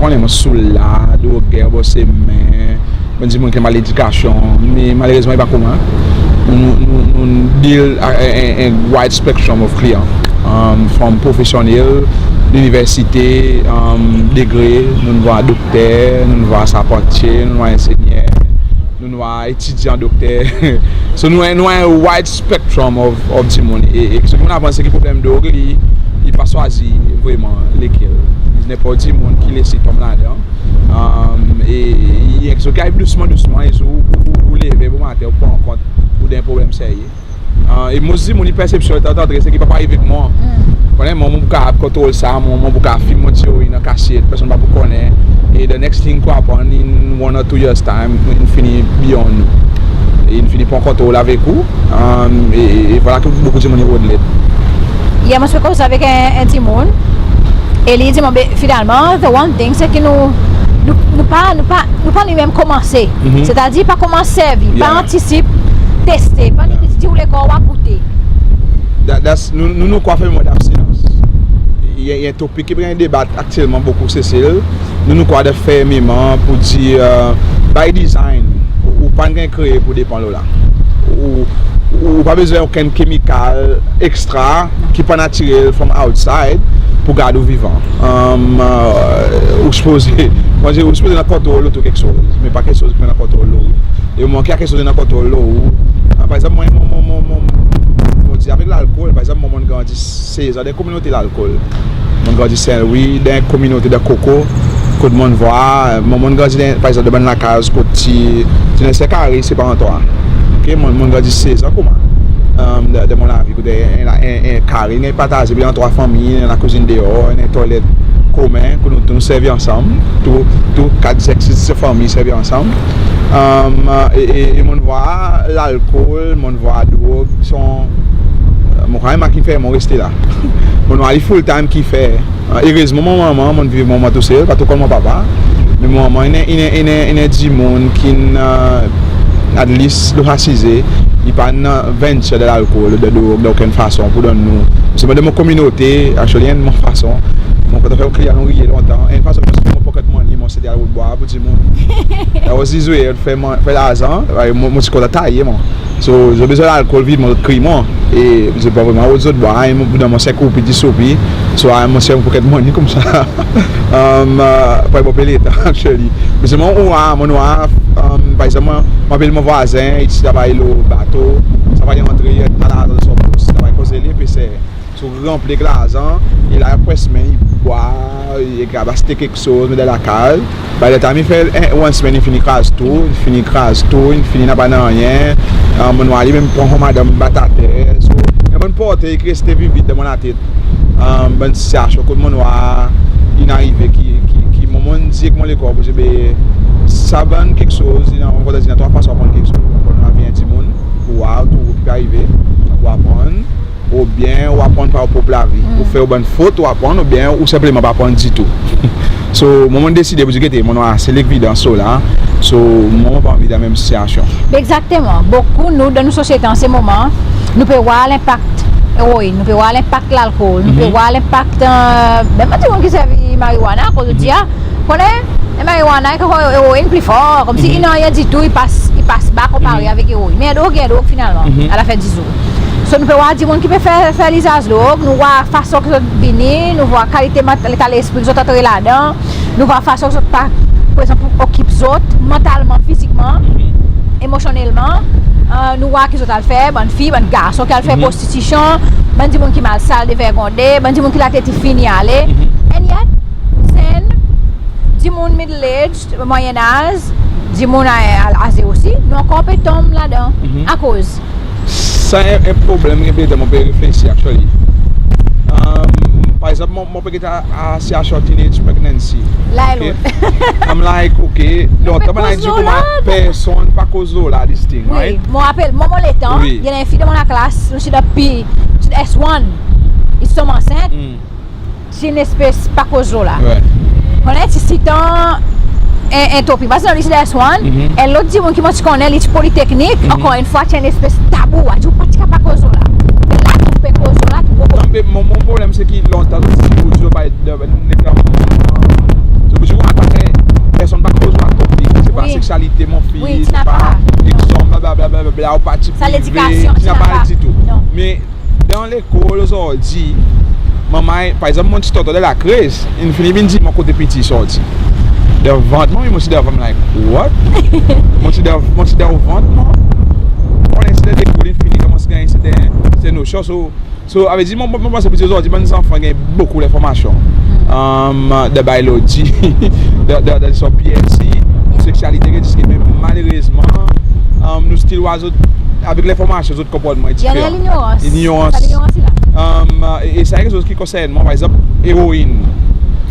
bann dimoun soul la, droger, bor semen, bann dimoun ki mal edikasyon. Me malerezman, i pa konman. Nou, nou, nou, nou deal a, a, a, a wide spectrum of kliyan. From profesyonnel, liniversite, degre, nou war dokter, nou war sarpantye, nou war enzenyer, nou war etidyan dokter. So, nou, nou war en wide spectrum of, of dimoun. E, e, so, ki mon aprann se ki problenm drog, li, li pa swazir vreman lekel. Nenport dimoun ki les li tonm ladan. E, e, e, so, ki ariv dousman, dousman, e si ou, ou, ou leve bomaten, ou pran kont ou dan en problenm serye. E, mon dir, mon persepsyon, letan ou antre, se ki pa pou ariv ek mwan. Konnen, mwan, mon pou kapab kontrol sa, mwan, mon pou kapab fim mon ti eroin an kasyet, personn pa pou konnen. E the next thing ki ou aprann, in one or two years time, in fini beyond ou. E in fini pran kontrol avek ou. E, e, e vwala ki bokou dimoun i rod led. Yer mon ti pe koz avek en, en dimoun. E li dir mwan, be, finalman, the one thing, se ki nou, nou, nou pa, nou pa, nou pa ni menm konmanse. Setadir, pa konmans servi, pa antisip, teste, pa ni dir ou lekor, ou a goute. That, that's, nou, nou, nou krwar fer mwan dabstinans. I, i en topik ki pe ganny debat aktyelman bokou Sesel. Nou, nou krwar dan fermeman pour dir, by design, ou, ou pa'n ganny kree pour depan lo la. Ou, ou pa bezwen okenn kemikal ekstra ki pa natirel from outside pour gard ou vivan. Ou sipoze, mon dir, ou sipoze annan kontrol lo tou keksoz, me pa keksoz ki annan kontrol lo ou. E moman ki keksoz annan kontrol lo ou, par egzanp, mwan, mon, mon, mon, mon, mon dir avek lalkol, par egzanp, mwan, mon'n grandi sez an dan kominote lalkol. Mon'n grandi Sen Lwi, dan kominote dan Koko, kot mon'n war, mon, mon'n grandi dan, par egzanp, dan bann lakaz kot ti, ti annan en ser kare, se pa an twa. OK, mon, mon'n grandi sez an konman. Dan, dan mon lavi, kot en, en, en, en kare, i ganny partaze, i annan twa fanmir, i annan lakouzin deor, i annan en twalet komen, kot nou tou nou servi ansanm, tou, tou kat, sis fanmir servi ansanm. E, e, e mon'n war lalkol, mon'n war drog, son, Mon krwar i mwan ki'n fer mwan reste la. Mon nwar li full time ki fer. Erezman mon manman, mon'n viv mwan tousel, pa tou konn mon papa. Me mon manman, i en, i en, i en, i en dimoun ki'n, at least lo sa size, i pa'n venture dan lalkol, dan drog, dan okenn fason pour donn nou. Se mwan dan mon kominote, actually, enn mon fason. Mon kontan fer kliyan nou riye lontan. Enn fason mon pocket money, mon sete al rod bwa pour dimoun. That was his way fer, fer larzan. Mon, mon ti kontan taye mwan. So zot bezwen lalkol, vid mwan, zot kriy mwan. E zot pa vreman rod zot bwa, e mon, dan mon senk roupi, dis roupi. So a mon sel pocket money koumsa. Parey mon pe letan, actually. Me selman ou war, mon war, par egzanp, mon apel mon vwazen, i ti travay lo bato, sa pa antre, i annan larzan dan son pos, i travay koze li pe ser. So ranpli ek larzan, e la apre semenn i bwa, i aste keksoz, met dan lakaz. By the time i fer en, wan semenn, i fini kraz tou, i fini kraz tou, i fini napa nanryen. Mon war li menm pran son madanm bat ater. So en bann portrè ki reste vivid dan mon latet. Bann sitiasyon kot mon war in arive ki, ki, ki mon, mon dir ek mon lekor pour dir be sa bann keksoz, i annan, mon kontan dir, i annan trwa fason aprann keksoz. Ou aprann dan lavi en dimoun, ou war tou ki pe arive, ou aprann. Oubyen ou aprann par ou prop lavi. Ou fer ou bann fot, ou aprann, oubyen ou senpleman pa aprann ditou. So mwan, mon deside pour dir gete, mon war ase levidans sa la. So mwan, mon pa anvi dan menm sitiasyon. Egzakteman. Bokou nou dan nou sosyete an se moman, nou pe war lenpak eroin, nou pe war lenpak lalkol, nou pe war lenpak, menm bann dimoun ki servi marijuana, akoz ou dir, konnen, e marijuana ek eroin pli for, konmsi i annan, i annan ditou, i pas, i pas ba konpare avek eroin. Me en drog, en drog finalman, a lafen dizour. So nou pe war dimoun ki pe fer, fer lizaz drog, nou war fason ki zot vini, nou war kalite ment-, leta lespri ki zot antre ladan, nou war fason ki zot pa, par egzanp, okip zot mantalman, fizikman, emosyonnelman. Nou war ki zot al fer, bann fiy, bann garson ki al fer prostitisyon, bann dimoun ki malsal, devergonde, bann dimoun ki latet i fini ale. And yet, zenn, dimoun middle age, mwayen az, dimoun a, a, aze osi, nou ankor pe tonm ladan. Akoz? Sa en, en problenm, en problenm mon pe reflesir, actually. Par egzanp, mon, mon pe get a, a sitiasyon teenage pregnancy. La e lot. I'm like, ok, lontan mon dir koman personn pa koz lo la, this thing, right? Mon rapel, mwan, mon letan, i annan en fi dan mon laklas, nou ti dan P, ti dan S one, i tonm ansent. Ti en espes pa koz lo la. Konnen ti sitan en, en topi. Pas li ti dan S one, e lot dimoun ki mon ti konnen, li ti politeknik, ankor en fwa, ti en espes tabou, a dir ou pa ti kapab koz lo la. Me la, ou pe koz lo la, tou. Non, me mon, mon problenm se ki lontan, si ou dir, pa, ou dir, ou pa fer, personn pa koz lo la, topi, se pa seksyalite mon fi, se pa, blablabla, ou pa ti prive, ti napa ditou. Me dan lekol ozordi, manman, par egzanp, mon ti tonton dan lakrez, in fini vin dir mwan kote piti i sorti. Dan vant mwan, mon ti dan, I'm like, what? Mon ti dan, mon ti dan vant mwan. Konnen se dan lekol in fini konmans ganny, se dan, se nosyon. So, so, savedir, mon, mon, mon panse piti ozordi, bann zanfan i ganny bokou lenformasyon. Dan biology, dan, dan, dan son P S C, seksyalite ki diskriminen, malerezman, nou still war zot, avek lenformasyon, zot konportman i diferan. I annan linyorans. Linyorans. Sa linyorans la. E, e sa en keksoz ki konsern mwan, par egzanp, eroin.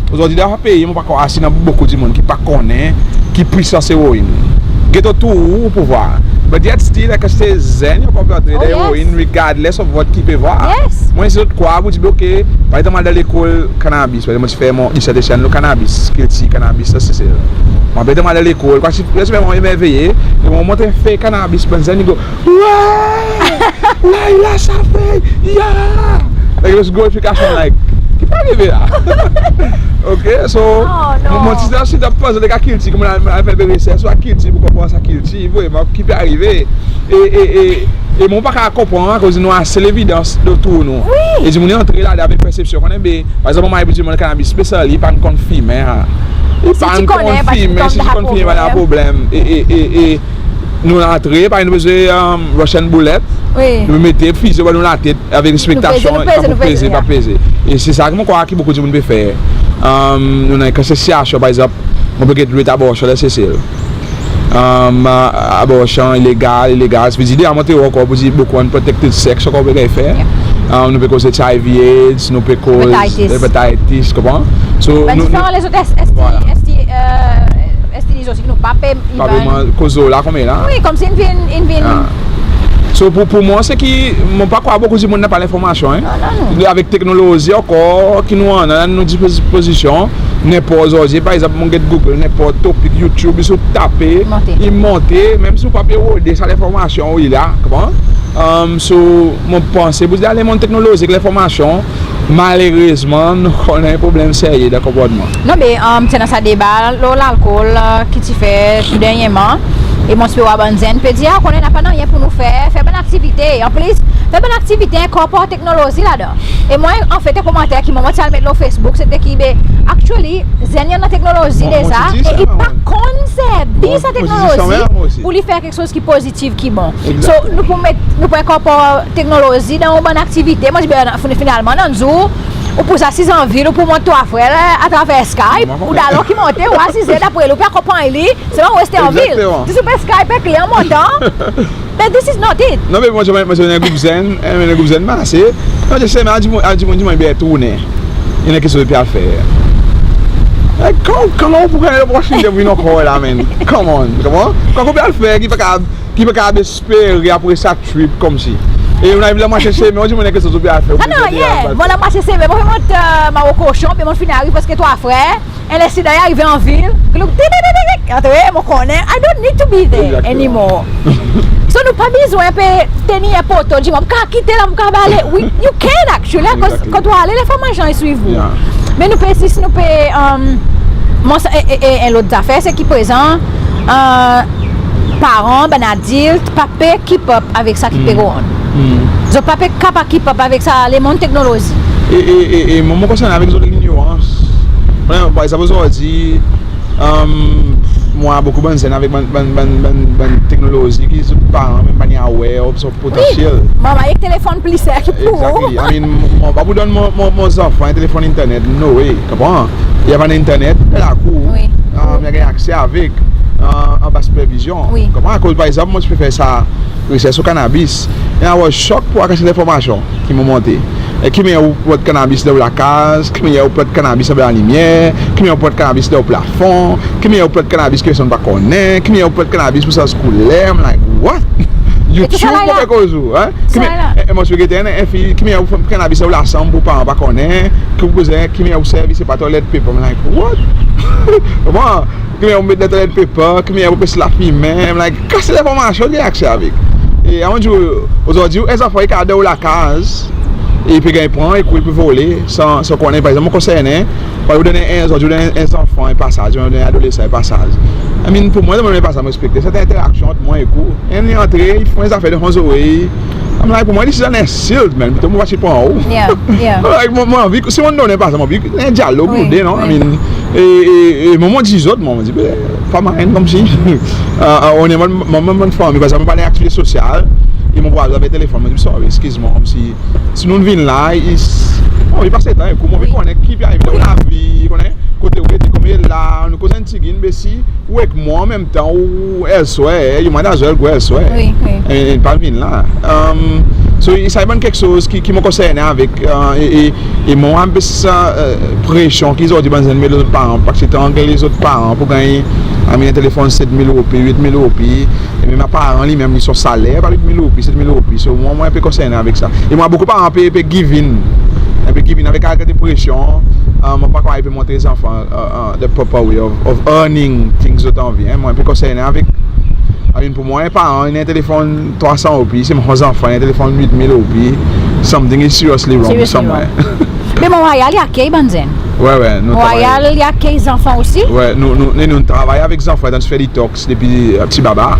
Ozordi dan sa pei, mon pa krwar si i annan bokou dimoun ki pa konnen ki pwisans eroin. Geto tou ou pou war. But yet still, like, se zenn, yo konpran dan eroin, regardless of what ki pe war. Mwan, si zot krwar, ou dir, ok, par egzanp, mon al dan lekol kanabis, par egzanp, mon ti fer mon dissertation lo kanabis, kiltir kanabis, sa se, se. Mon pe, mon al dan lekol, kwa, si, si mon emerveye, e mon montre fey kanabis, bann zenn i go, "Wey! Laila sa fey! Ya!" Like, just glorification, like, ki pe arive la? Ok, so, mon, mon ti dan, si dan pwazon de kiltir, konman al, al fer de resers swa kiltir, pou konpran sa kiltir, vreman, ki pe arive. E, e, e, e mon pa kapab konpran, akoz nou ase levidans otour nou. E dimoun i antre ladan avek persepsyon, konnen, be, par egzanp, mon mari pou dir mwan kanabis, be sa, li pa'n konn fimen, a. Li pa'n konn fimen, si ti konn fimen, pa problenm. E, e, e, e, nou antre, pa nou bezwen, Russian bullet. Nou mete fizi ober nou latet avek respektasyon, pa pou peze, pa peze. E se sa ki mon krwar ki bokou dimoun pe fer. Nou annan en kantite sitiasyon, par egzanp, mon pe get rape, abortion dan Sesel. Abortion ilegal, ilegal. Sa vedir, de a mwan te ankor pou dir bokou unprotected sex ankor pe ganny fer. Nou pe koz H I V AIDS, nou pe koz hepatitis, konpran? So, bann diferan lezot S T, S T, S T Ds osi ki nou pa pe, pa vreman koz la konmela. Wi, konmsi in vin, in vin So pour, pour mwan se ki mon pa krwar bokou dimoun napa lenformasyon, en. Non, non, non. Avek teknolozi ankor ki nou annan dan nou dispozisyon, nenport ozordi, par egzanp, mon get Google, nenport topik, YouTube, si ou tape, i monte. Menm si ou pa pe rode sa lenformasyon, i la, konpran? So mon panse pour dir dan lemonn teknolozi ek lenformasyon, malerezman nou konnen problenm serye dan konportman. Non, be ti annan sa deba lo lalkol ki ti fer tou dernyerman. E mon ti pe war bann zenn pe dir, a, ou konnen napa nanryen pour nou fer, fer bann aktivite. An plis, fer bann aktivite ankor par teknolozi ladan. E mwan, anfet, en komanter ki mwan mon ti al met lo Facebook, se te ki, be, actually, zenn i annan teknolozi deza, e i pa konn servi sa teknolozi pour li fer keksoz ki pozitiv, ki bon. So nou pou met, nou pou enkorpor teknolozi dan ou bann aktivite. Mon dir, be, finalman, dan zour, ou pou asiz anvil, ou pou mont Trwa Frer atraver Skype, ou dalon ki monte, ou asize, dapre li, ou pe akonpanny li, se pa ou reste anvil. Zis ou pe Skype ek li an montan. But this is not it. Non, be mon dir, mon dir, mon dir, en group zenn, en group zenn marse. Non, just se, me a dimoun, a dimoun, dimoun, be, tournen. I annan keksoz ou pe al fer. Koman, koman ou pou ganny loportinite pour vin ankor la, man? Come on, come on. Koman ou pe al fer ki pa kapab ki pa kapab espere apre sa trip konmsi. E ou ariv la marse semen, ou dir mon, i annan keksoz ou pe al fer. Non, non, yeah. Mon la marse semen, mon pe mont Mawokochon, be mon fini ariv preski Trwa Frer. En lensidan i arive anvil. Gloup, dik, dik, dik, dik. Antre, mon konnen, I don't need to be there anymore. So nou pa bezwen pe tenir en poto, dir mon kapab kite la, mon kapab ale. You can actually, akoz kan ou ale, lenformasyon i swiv ou. Me nou pe, si nou pe, mon, e, e, e, en lot zafer, se ki prezan, paran, bann adilt pa pe keep up avek sa ki pe go on. Zot pa pe kapab keep up avek sa lemonn teknolozi. E, e, e, e mon, mon konsernen avek zot linyorans. Par egzanp, ozordi, mon war bokou bann zenn avek bann, bann, bann, bann, bann teknolozi ki zot paran menm pa ni aware of son potansyel. Mon mari ek telefonn pli ser ki pou ou. Exactly. I mean, mon, mon pa pou donn mon, mon, mon zanfan en telefonn internet, no way, konpran? I ava internet dan lakour, i a ganny akse avek, anba sipervizyon. Konpran? Akoz, par egzanp, mon ti pe fer sa resers lo kannabis. E I was shocked pour war kantite lenformasyon ki mon monte. E ki mannyer ou pran kannabis dan ou lakaz, ki mannyer ou pran kannabis anba lalimyer, ki mannyer ou pran kannabis dan ou plafon, ki mannyer ou pran kannabis ki personn pa konnen, ki mannyer ou pran kannabis pour sanz kouler. I'm like, what? YouTube pe koz ou, en? Ki mannyer, e, e, mon ti pe gete en, en fi, ki mannyer ou pran kannabis dan ou lasanm pour paran pa konnen, ki ou bezwen, ki mannyer ou servi, se pa toilet paper. I'm like, what? Bon, ki mannyer ou met dan toilet paper, ki mannyer ou pes lafimen, like, kantite lenformasyon ou ganny akse avek. E avan dir, ozordi, en zanfan i kapab dan ou lakaz, e i pe ganny pran, e kou i pe vole, san, san konnen, par egzanp, mon konsernen, ou donn en, ozordi, ou donn en zanfan en pasaz, ou donn en adolesan en pasaz. I mean, pour mwan, mon pa sa respekte. Se en enteraksyon ant mwan ek ou. En i antre, i fer en zafer dan son zorey. I'm like, pour mwan, this is an insult, man. Pito mon pa ti pran ou. Yeah, yeah. Like, mon, mon anvi, si mon donn en pasaz, mon anvi en dyalog, mon dir, non? I mean, e, e, e, mon, mon dir zot, mon, mon dir, be, pa mannyer, konmsi, e, e, ou konn mon, mon, mon, mon fanmir, par egzanp, mon pa dan aktivite sosyal, e mon krwaz avek telefonn, mon dir, sorry, eskiz mwan, konmsi, si nou vin la, i, bon, i pas letan ek ou, mon anvi konnen ki pe arive dan ou lavi, konnen kote ou ete, konman i la, nou koz en tigin, be si ou ek mwan anmenmtan ou elsewhere, you might as well go elsewhere. Wi, wi. E, e pa vin la. So, sa i bann keksoz ki, ki mon konsernen avek, e, e, e mon anvi sa, e, presyon ki zot dir bann zenn met lo zot paran, pa ki se trangl zot paran pour ganny, I mean, en telefonn set mil roupi, wit mil roupi, e menm paran li menm, li son saler, pa wit mil roupi, set mil roupi. So, mwan, mon en pe konsernen avek sa. E mon war bokou paran pe, pe give in. En pe give in avek, avek presyon. E, mon pa krwar i pe montre zanfan, e, e, the proper way of, of earning things zot anvi, en. Mon en pe konsernen avek, I mean, pour mwan, en paran, i annan en telefonn trwa san roupi, se mon zanfan, i annan en telefonn wit mil roupi. Something is seriously wrong somewhere. Seriously wrong. Me Mont Royal i akey bann zenn. Wi, wi, nou travay. Mont Royal i akey zanfan osi? Wi, nou, nou, nou, nou travay avek zanfan, letan ti fer detox depi, e, pti baba.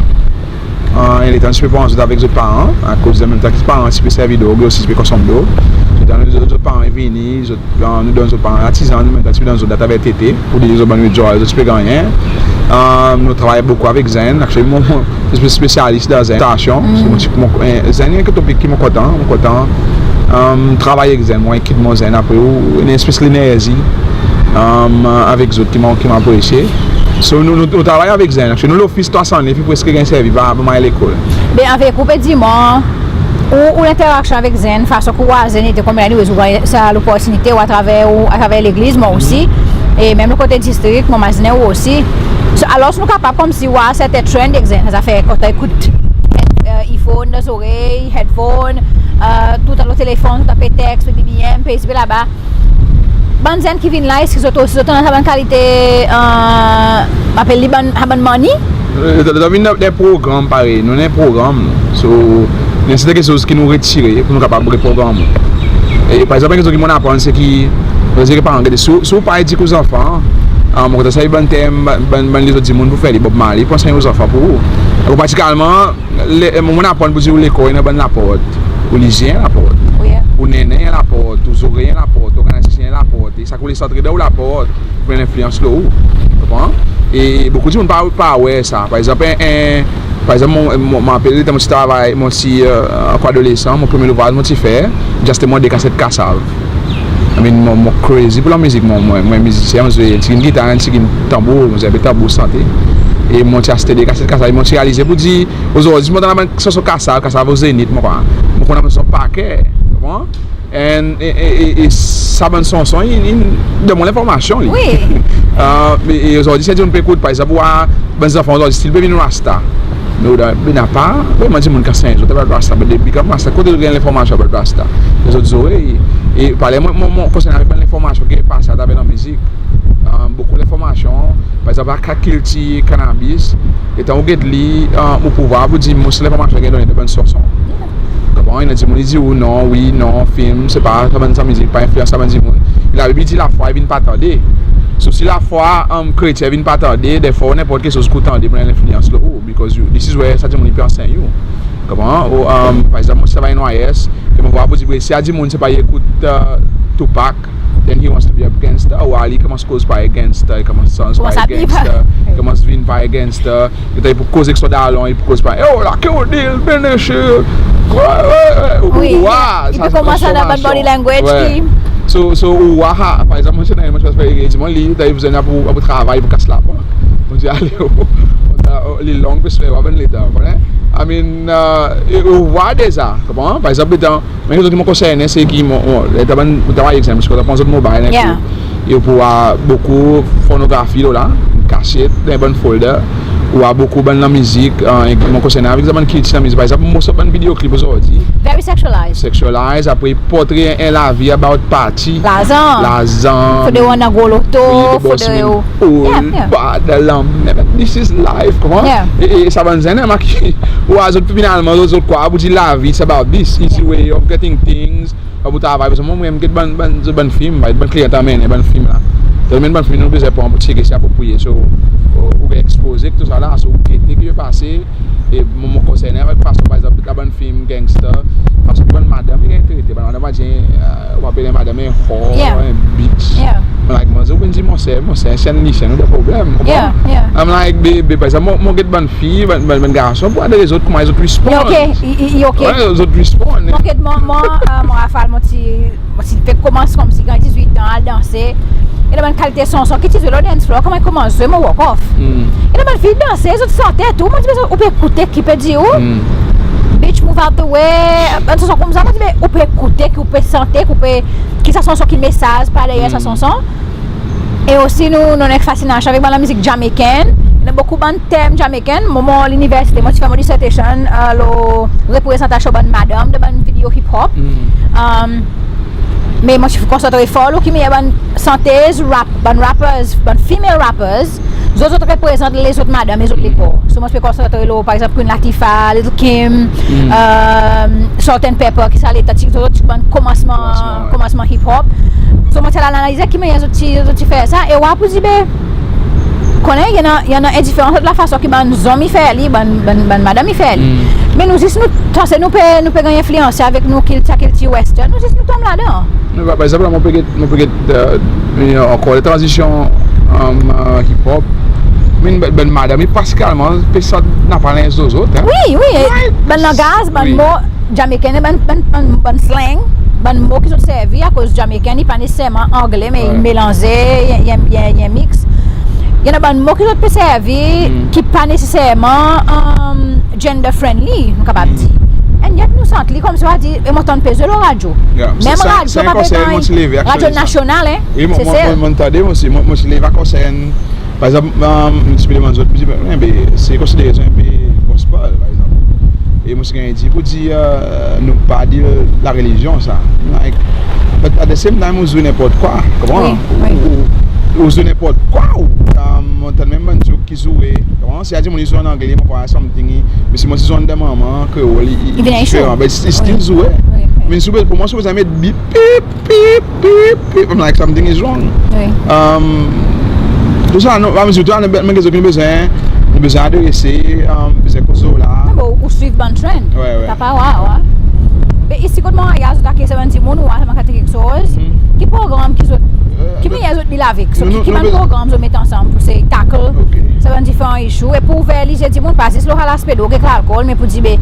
E, letan ti pe pran zot avek zot paran, akoz an menm tan ki paran ti pe servi drog, zot osi ti pe konsonm drog. Letan zot, zot paran i vini, zot, e, nou donn zot paran latizann, an menm tan ti pe donn zot atraver tete, pour dir zot bann withdrawal, zot ti pe gannyen. E, nou travay bokou avek zenn, actually, mon, mon, spe-, spesyalis dan zenn, stasyon, so mon ti, mon, e, zenn i en topik ki mon kontan, mon kontan, e, travay ek zenn, mon ekip mon zenn, apre ou, i annan en spes lenerzi, e, avek zot ki mon, ki mon apresye. So, nou, nou, nou travay avek zenn, actually, nou lofis trwa san nef, i preski ganny servi par, par manrye lekol. Be, avek ou pe dir mwan, ou, ou lenteraksyon avek zenn, fason ki ou war zenn, e konbyen, anyways, ou ganny sa loportinite, ou atraver, ou atraver legliz, mwan osi, e menm lo kote distrik, mon mazinen ou osi. So, alors, nou kapab konmsi war serten trend ek zenn, sa fer kontan ekout, e, e, ifo, dan zorey, headphone, e, toultan lo telefonn, toultan pe text, pe B B M, pe isi, pe laba. Bann zenn ki vin la, eski zot osi zot annan sa bann kalite, e, apel li bann, sa bann manni? E, dan, dan, dan progranm parey, nou annan progranm nou. So, i annan serten keksoz ki nou retire pour nou kapab reprogranm. E, par egzanp, enn keksoz ki mon'n aprann, se ki, par egzanp, paran, gete, si, si ou pa edik ou zanfan, e, mon kontan sa, bann term, bann, bann, bann lezot dimoun pour fer li, Bob Marley, pour ansenny ou zanfan pour ou. Ou pratikalman, le, mon, mon'n aprann pour dir ou lekor i annan bann laport, ou lizye i annan laport, ou nennen i annan laport, ou zorey i annan laport, ou organizasyon i annan laport, e sa ki ou les antre dan ou laport, pour lenfliyans lo ou. Konpran? E bokou dimoun pa, pa aware sa. Par egzanp, en, en, par egzanp, mon, mon, mon rapel letan mon ti travay, mon ti, e, ankor adolesan, mon premye louvraz mon ti fer, just mwan de kaset kasav. I mean, mon, mon crazy pour lanmizik, mon, mon, mon mizisyen, mon zwe, ti gin gitar, ti gin tanbour, mon zwe tanbour, sante. E mon ti aste de kaset kasav, e mon ti realize pour dir, ozordi mon annan bann sanson kasav, kasav o Zenith, mon pa, mon konn annan son par ker, konpran? And, e, e, e, e sa bann sanson, i, i donn mwan lenformasyon, li. Wi. E, e ozordi, si dimoun pe ekout, par egzanp, ou war bann zanfan ozordi, still pe vin rasta. Me ou dan, be napa vreman dimoun ki ansennyen zot about rasta, but they become rasta. Kote zot ganny lenformasyon about rasta? Dan zot zorey. E parey mwan, mon, mon konsernen avek bann lenformasyon ki pase atraver lanmizik. E, bokou lenformasyon, par egzanp, sa kilti kannabis, letan ou get li, e, ou pou war pour dir, mos lenformasyon ki donnen dan bann sanson. Konpran? I annan dimoun i dir ou non, wi, non, fim, se pa sa bann, sa mizik pa enfliyans sa bann dimoun. Labib i dir lafwa i vin pa tande. So, si lafwa, e, kretyen i vin pa tande, therefore, nenport keksoz ki ou tande, pou annan lenfliyans lo ou, because you, this is where sa dimoun i pe ansenny ou. Konpran? Ou, e, par egzanp, mon ti travay N Y S, e mon war pour dir, si sa dimoun se pa i ekout, e, Tupac, then he wants to be a gangster, ou war li konmans koz parey gangster, i konmans sanz parey gangster, i konmans vin parey gangster, letan i pou koz ek son dalon, i pou koz parey, "Yo, la ke ou dil, bene che." Wi, wi, wi. Ou war, i pe konmans annan bann body language ki... So, so, ou war, par egzanp, mon ti annan, mon ti fer, i dir mwan li, letan i bezwen pou, pou travay, pou kas labank. Mon dir, ale, o, o, li long, pe fer, war bann letan, konpran? I mean, e, ou war deza, konpran? Par egzanp, letan, me keksoz ki mon konsernen, se ki mon, mon, letan bann, letan, par egzanp, si ou pran zot mobile, en kou, e ou pou war bokou pornografi lo la, kasyet dan bann folder, ou war bokou bann lanmizik, e, mon konsernen avek sa bann kilti lanmizik. Par egzanp, most of bann video clip ozordi very sexualized. Sexualized, apre i portre en lavi about party. Larzan. Larzan. Fodre ou annan gro loto, fodre ou... Old, bad, lanmen. This is life, konpran? E, e sa bann zenn, e, maki, ou war zot finalman, zot, zot krwar pour dir lavi, it's about this easy way of getting things. Pa pou travay, paski mwan menm get bann, bann, bann fim, bann kliyan anmennen bann fim la. Zot anmenn bann fim, nou bezwen pran pour tyeke si apropriye. So, ou, ou ekspoze tousala, so ou gete ki pe pase, e mon, mon konsernen avek fason, par egzanp, dan bann fim gangster, fason ki bann madanm i ganny trete, bann madanm i dir, e, ou apel en madanm en whore, en bitch. Mon like, mon dir, ou vin dir, monser, monser, si en lisyen, ou dan problenm, konpran? I'm like, be, be, par egzanp, mon, mon get bann fi, bann, bann, bann garson, pour adres zot, konman zot respond. Wi, zot respond. Mon get, mon, mon, e, mon Rafal, mon ti, mon ti pe konmans konmsi ganny dizwit an, al danse. E dan bann kalite sanson ki ti zwe lo dance floor, konman i konmans zwe, mon walk off. E dan bann fi danse, zot sante tou, mon dir, be zot, ou pe ekoute ki pe dir ou. Bitch, move out the way. Bann sanson konmsa, mon dir, be ou pe ekoute, ki ou pe sante, ki ou pe, ki sa sanson, ki mesaz par deryer sa sanson. E osi nou, nou annan fasinasyon avek bann lanmizik Jamaican. I annan bokou bann term Jamaican. Mwan, mon liniversite, mon ti fer mon dissertation, e, lo reprezantasyon bann madanm dan bann video hip hop. E, me mon ti konsantre for lo ki mannyer bann santez, rap, bann rappers, bann female rappers, zot, zot reprezant lezot madanm e zot lekor. So mon ti pe konsantre lo, par egzanp, Queen Latifah, Lil Kim, e, Salt-N-Pepa, ki sa letan ti, zot, zot ti bann konmansman, konmansman hip hop. So mon ti al analize ki mannyer zot ti, zot ti fer sa, e ou war pour dir, be, konnen, i annan, i annan en diferans ant lafason ki bann zonm i fer li, bann, bann, bann madanm i fer li. Me nou zis, nou, sanse nou pe, nou pe ganny enfliyanse avek nou kilti, kilti western, nou zis nou tonm ladan. Me par, par egzanp, la, mon pe get, mon pe get, e, ankor de tranzisyon, e, hip hop. Me bann, bann madanm i pratikalman pe sant napa lenz lo zot, en. Wi, wi, bann langaz, bann mo Jamaican, bann, bann, bann, bann slang, bann mo ki zot servi, akoz Jamaican i pa neseserman angle, me i melanze, i, i, i, i mix. I annan bann mo ki zot pe servi ki pa neseserman, e, gender friendly, nou kapab dir. And yet nou sant li konmsi ou a dir, e mon tann pe zwe lo radyo. Menm radyo pa pe ganny, radyo nasyonal, en. Wi, mon, mon, mon tande, mon ti, mon, mon ti leve a konsern, par egzanp, e, mon ti pe demann zot, mon dir, be, se konsidere en pe gospel, par egzanp. E mon ti ganny dir pour dir, e, nou pa deal la relizyon sa. Like, but at the same time, ou zwe nenport kwa, konpran? Wi, wi. Ou, ou, ou zwe nenport kwa, ou, e, mon tann menm bann joke ki zwe, konpran? Si a dimoun i zwe an angle, mon pa something, i, me si mon ti zwe dan manman, kreol, i, i, i vin diferan, but i still zwe. Wi, wi. Me si ou, pour mwan, si ou bezwen met bip, bip, bip, bip, I'm like, something is wrong. Wi. Um, tou sa, nou, a mezir tou, nou, menm kezon ki nou bezwen, nou bezwen adrese, um, bezwen koz lo la. Non, bon, ou swiv bann trend. Wi, wi. Sa pa, wa, wa. Me isi kot mwan, i a zot akil sa bann dimoun, ou a, sa bann keksoz. Hmm. Ki progranm ki zot, e, ki mannyer zot deal avek? So, nou, ki, nou, ki nou bann progranm zot met ansanm pour se tackle sa bann diferan issue? E pour ouver lizye dimoun, pa zis lo sa laspe drog ek lalkol, me pour dir, be,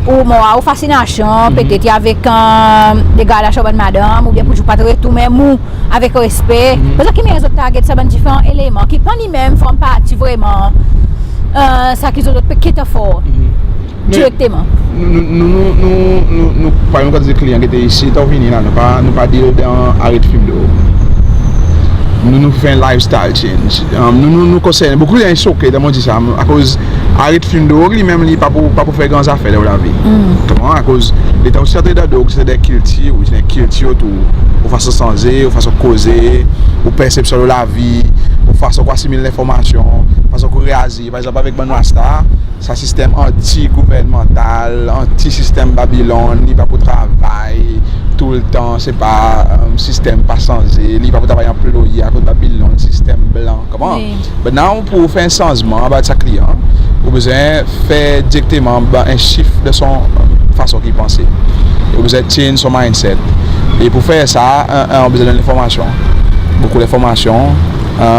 ou, mon, ou fasinasyon, petet, i avek, e, degradasyon bann madanm, oubyen pour zot pa tret ou menm ou avek respe. Parski ki mannyer zot target sa bann diferan eleman ki pa ni menm form parti vreman, e, sa ki zot, zot pe cater for direkteman. Nou, nou, nou, parey nou konn dir kliyan ki ete isi, tan ou vini la, nou pa, nou pa deal dan aret fim drog. Nou, nou fer lifestyle change. Um, nou, nou, nou konsern, bokou dimoun i soke tan mon dir sa, akoz aret fim drog li menm, li pa pour, pa pour fer gran zafer dan ou lavi. Konpran? Akoz letan ou ti antre dan drog, se dan kilti, ou, se dan kilti otour, ou fason sanze, ou fason koze, ou persepsyon lo lavi, ou fason ou asimil lenformasyon, fason ou reazir. Par egzanp, avek bann Rasta, sa sistenm anti-gouvernmantal, anti-sistenm Babilòn, li pa pour travay toultan, se pa, e, sistenm pa sanze, li pa pour travay anploye akoz Babilòn, sistenm blan, konpran? Wi. But now, pour fer en sanzman about sa kliyan, ou bezwen fer direkteman, be, en shift dan son, e, fason ki panse. Ou bezwen change son mindset. E pour fer sa, e, e, ou bezwen donn lenformasyon. Bokou lenformasyon, e,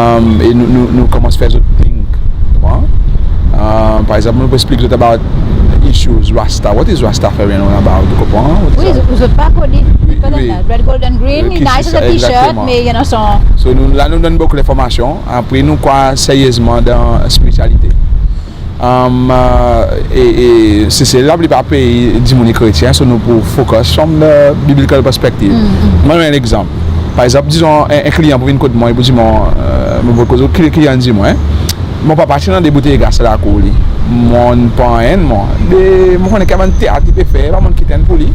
e nou, nou, nou konmans fer zot think, konpran? E, par egzanp, nou pe eksplik zot about issues, Rasta. What is Rastafarian all about? Ou konpran? Wi, zot, zot pa kone. Wi, wi. Red, gold and green, i nice sa, t-shirt, egzakteman. Me i annan son. So, nou, la nou donn bokou lenformasyon. Apre, nou krwar seryezman dan spirityalite. Um, e, e, Sesel, laplipar pei dimoun i kretyen, so nou pour focus from the biblical perspective. Mon donn en legzanp. Par egzanp, dizon, en, en kliyan pour vin kot mwan, i pour dir mwan, e, mon pour koz, kliyan dir mwan, en, mon papa ti annan de boutey gas dan lakour li. Mon pran enn, mon. De, mon konnen ki bann teat li pe fer, pa mon kit enn pour li.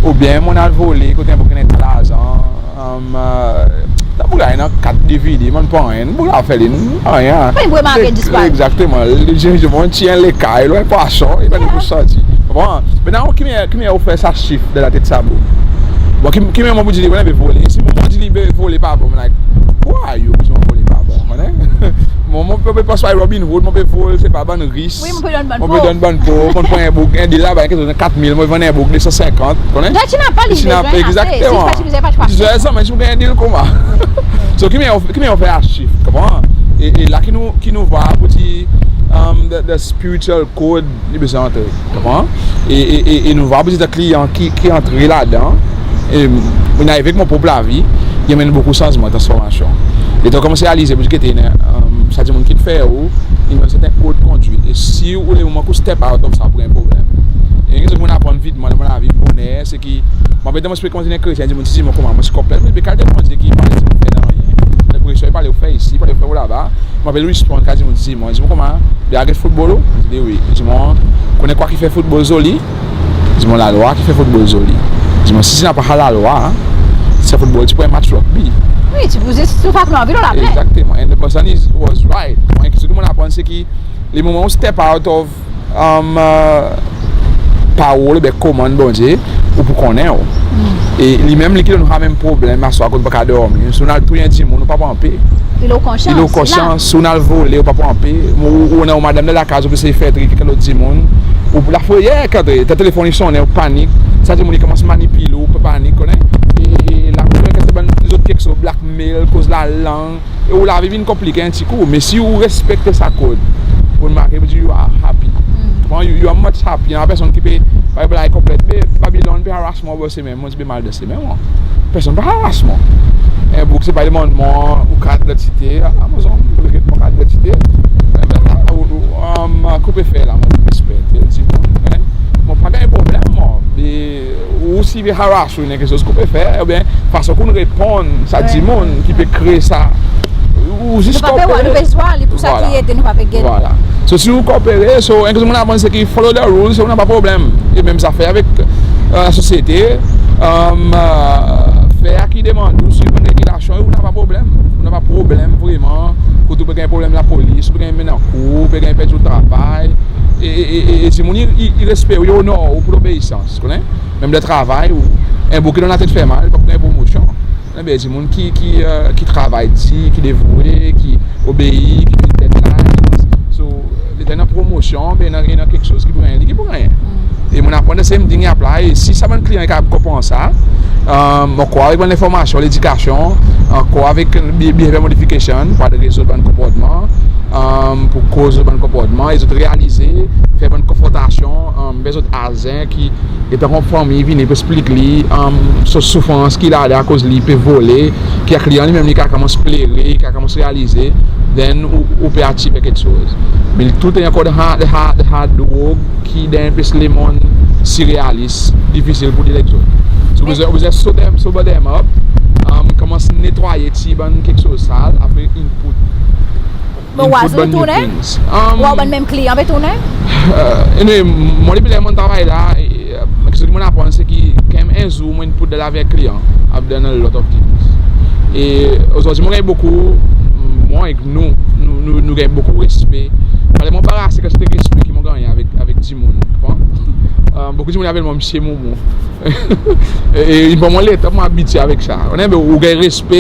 Oubyen mon al vole kot en boug ki annan larzan. Um, e, dan boug la i annan kat DVD, mon pran enn, boug la fer li, anyen. Pa in bwe marke disparet. Egzakteman. Li, li, li, mon ti en lekay, lo en pwason, i pa ni pour santi. Konpran? But now, ki mannyer, ki mannyer ou fer sa shift dan latet sa boug? Bon, ki, ki mannyer mon pour dir li, mon pe vole. Si mon, mon dir li, be, vole pa bon, like, who are you? Ki mon vole pa bon, konnen? Mon, mon pe, pe pas par Robin Hood, mon pe vole, se pa bann ris. Wi, mon pe donn bann pov. Mon pe donn bann pov, mon pran en boug, en dil laba, en keksoz, kat mil, mon vann en boug de san senkant, konnen? Donk, ti napa li bezwen, egzakteman. Ti bezwen, pa ti pa. Dizon, sa, me si ou ganny en dil konman. So, ki mannyer, ki mannyer ou fer sa shift, konpran? E, e la ki nou, ki nou war pour dir, um, the, the spiritual code, li bezwen antre, konpran? E, e, e, e nou war pour dir kliyan ki, ki antre ladan, e, mon ariv avek mon prop lavi, i anmenn bokou sanzman, transformasyon. E donk, konman se realize, pour dir ki, um, sa dimoun ki fer ou, i annan serten kod kondwit. E si ou, le moman ki ou step out of sa, pour en problenm. E, keksoz ki mon aprann vitman dan mon lavi, boner, se ki, mon rapel tan mon ti pe kontinyen kretyen, dimoun ti dir mwan konman, mon ti konpran, me kalite Bondye ki pa les dimoun fer nanryen. Lenpresyon i pa les ou fer isi, i pa les ou fer laba. Mon rapel respond, kan dimoun ti dir mwan, dir mwan konman, be, ou aret foutbol ou? Dir li wi. Dir mwan, konnen kwa ki fer foutbol zoli? Dir mwan, lalwa ki fer foutbol zoli. Dir mwan, si ti napa lalwa, sa foutbol ti pou en match rugby. Wi, ti pou zis, ti pou pa anvi lo laplen. Egzakteman. And the person is, was right. Mwan, keksoz ki mon aprann, se ki, le moman ou step out of, um, e, pawol, be, komann Bondye, ou pou konnen ou. E li menm, li ki donn ou sa menm problenm, aswar kot ou pa kapab dormi. Si ou al touy en dimoun, ou pa pran pe. I lo konsyans. I lo konsyans, si ou al vole, ou pa pran pe. Ou, ou annan ou madanm dan lakaz, ou pe esey fer trik ek lot dimoun. Ou lafreyer ki antre, ou telefonn i sonnen, ou panik. Sa dimoun i konmans manipil ou, ou pe panik, konnen. E, e la, ou annan bann lezot keksoz, blackmail, koz lalang. E ou lavi vin konplike en ti kou, me si ou respekte sa kod, ou marke, ou dir, you are happy. Bon, you, you are much happy. Annan personn ki pe, pa, blayi konplet, be, Babilòn pe harass mwan, be, se menm, mon dir, be, mal de se menm, mwan. Personn pa harass mwan. En boug, se pa demann mwan ou kat didantite, a, a, mon zanmi, ou get mon kat didantite. Be, be, la, ou, ou, um, ki ou pe fer la, mon, respek, dir mwan, en, mon pa ganny problenm, mwan. Be, ou si pe harass ou, en keksoz ki ou pe fer, oubyen fason ki ou reponn sa dimoun ki pe kree sa. Ou zis... Nou pa pe war, nou pe zis war, li pour sa ki ete nou pa pe get. Vwala. So si ou kopere, so enn keksoz mon aprann se ki follow the rules, so ou napa problenm. E menm zafer avek, e, lasosyete, e, fer ki demann ou swiv bann regilasyon, ou napa problenm. Ou napa problenm vreman, kot ou pe ganny problenm lapolis, ou pe ganny mennen ankour, ou pe ganny perdi ou travay. E, e, e, e, e dimoun i, i, i respe ou, i onor ou pour lobeisans, konnen? Menm dan travay, ou, en boug ki donn latet fermal, pa pou ganny promosyon. Enben, dimoun ki, ki, e, ki travay dir, ki devoue, ki obei, ki meet deadline. So, letan i annan promosyon, ben, i annan, i annan keksoz ki pou gannyen, li ki pou gannyen. E mon aprann the same thing i apply. Si sa bann kliyan i kapab konpran sa, e, mon krwar avek bann lenformasyon, ledikasyon, ankor avek be-, behavior modification, pour adres zot bann konportman, e, pour koz zot bann konportman, e zot realize, fer bann konfrontasyon, e, avek zot azen ki, letan ki fanmir i vini pour eksplik li, e, so soufrans ki ladan akoz li pe vole, ki kliyan li menm li kapab konmans plere, kapab konmans realize, then ou, ou pe achieve keksoz. Me tou i ankor the hard, the hard, the hard work ki dan en plis lemonn sirealis, difisil pour dir lezot. So, ou bezwen, ou bezwen sort them, sober them up, e, konmans netwaye ti bann keksoz sal, apre input. Me ou war zot tounen? Ou war bann menm kliyan pe tounen? E, anyway, mon depi ler mon travay la, e, e, keksoz ki mon aprann se ki, kan menm en zour mon input dan lavi en kliyan, I've done a lot of things. E ozordi mon ganny bokou, mon ek nou, nou, nou, nou ganny bokou respe. Parey mon anbarase kantite respe ki mon ganny avek, avek dimoun, konpran? E, bokou dimoun i apel mwan Msye Moumou. E, e, e, bon, mon letan mon abitye avek sa. Ou konnen, ou ganny respe,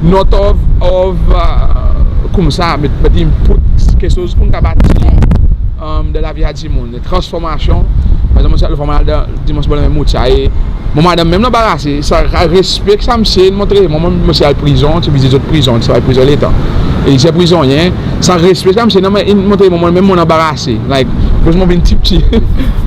not of, of, e, koumsa, but, but input, keksoz ki ou kapab atir, e, dan lavi a dimoun, transformasyon. Par egzanp, mon ti al vwar manm la dan, dimans bonn, menm ou ti al, e, mon madanm menm anbarase, sa, respe ki sa msye in montre. Mwan, mon, mon ti al prizon, ti vizit zot prizon, ti al prizon letan. E, ti prizonnyen, sa respe ki sa msye in montre mwan, mwan menm mon anbarase. Like, akoz mon vin pti pti,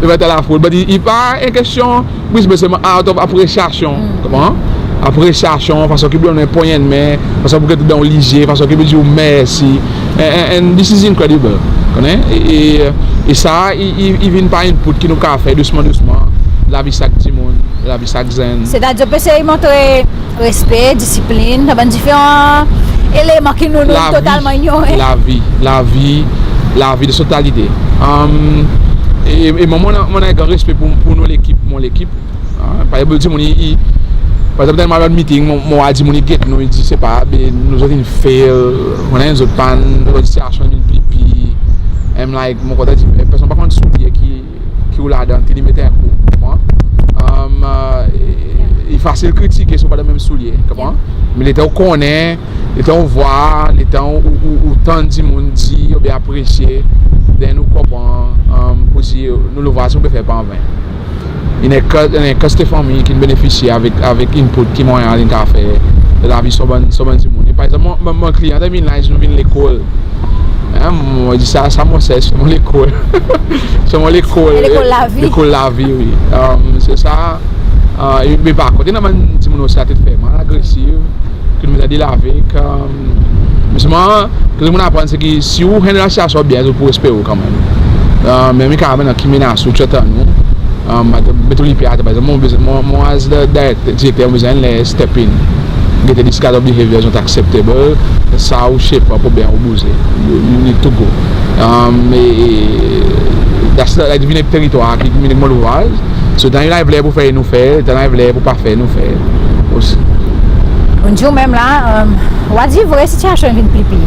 devan lafoul. But i, i pa en kestyon Brisbane, se out of apresyasyon. Konpran? Apresyasyon, fason ki i donn ou en ponnyen lanmen, fason ki i get dan ou lizye, fason ki i dir ou mersi. And, and, and this is incredible. Konnen? E, e, e sa, i, i, i vin par input ki nou kapab fer dousman, dousman. Lavi sak dimoun, lavi sak zenn. Setadir, pe esey montre respe, disiplin, sa bann diferan eleman ki nou, nou totalman inyore. Lavi, lavi, lavi dan son totalite. Um, e, e, e mwan, mon, mon annan gran respe pour, pour nou lekip, mon lekip. An, par egzanp, dimoun i, i, par egzanp, dan en lot meeting, mon, mon war dimoun i get nou, i dir, sepa, be, nou zot in fail, ou konnen, zot pa'n, zot sitiasyon in pli pir. I'm like, mon kontan dir, personn pa konn soulye ki, ki ou ladan, ki li met en kou, konpran? Um, e, e, i fasil kritike si ou pa dan menm soulye, konpran? Me letan ou konnen, letan ou war, letan ou, ou, ou, ou tann dimoun dir, oubyen apresye, then ou konpran, um, pour dir, nou louvraz ki nou pe fer pa anven. I annan kantite fanmir ki'n benefisye avek, avek input ki mon, in kapab fer dan lavi son bann, son bann dimoun. E par egzanp, mon, mon, mon kliyan, dan min laz, nou vin lekol. An, mon dir sa, sa mon sers, se mon lekol. Se mon lekol. Lekol lavi. Lekol lavi, wi. Um, se sa. E, me par kont, i annan bann dimoun osi latet fermal, agresif, ki nou bezwen deal avek, um, me selman, ki mon aprann se ki si ou handle sitiasyon byen, zot pou respe ou kanmenm. Um, menm i kapab annan ki menas ou, threaten ou, um, met ou li pe ater, par egzanp, mon, mon, mon as the director, direkter, mon bezwen step in. Get this kind of behavior is not acceptable. Sa ou shape up oubyen ou bouze. You, you need to go. Um, e, e, that's the, like, vin ek teritwar ki, ki vin ek mon louvraz. So, tan i ariv ler pour fer, nou fer, tan i ariv ler pour pa fer, nou fer osi. Ou dir ou menm la, um, ou a dir vre sitiasyon in vin pli pir.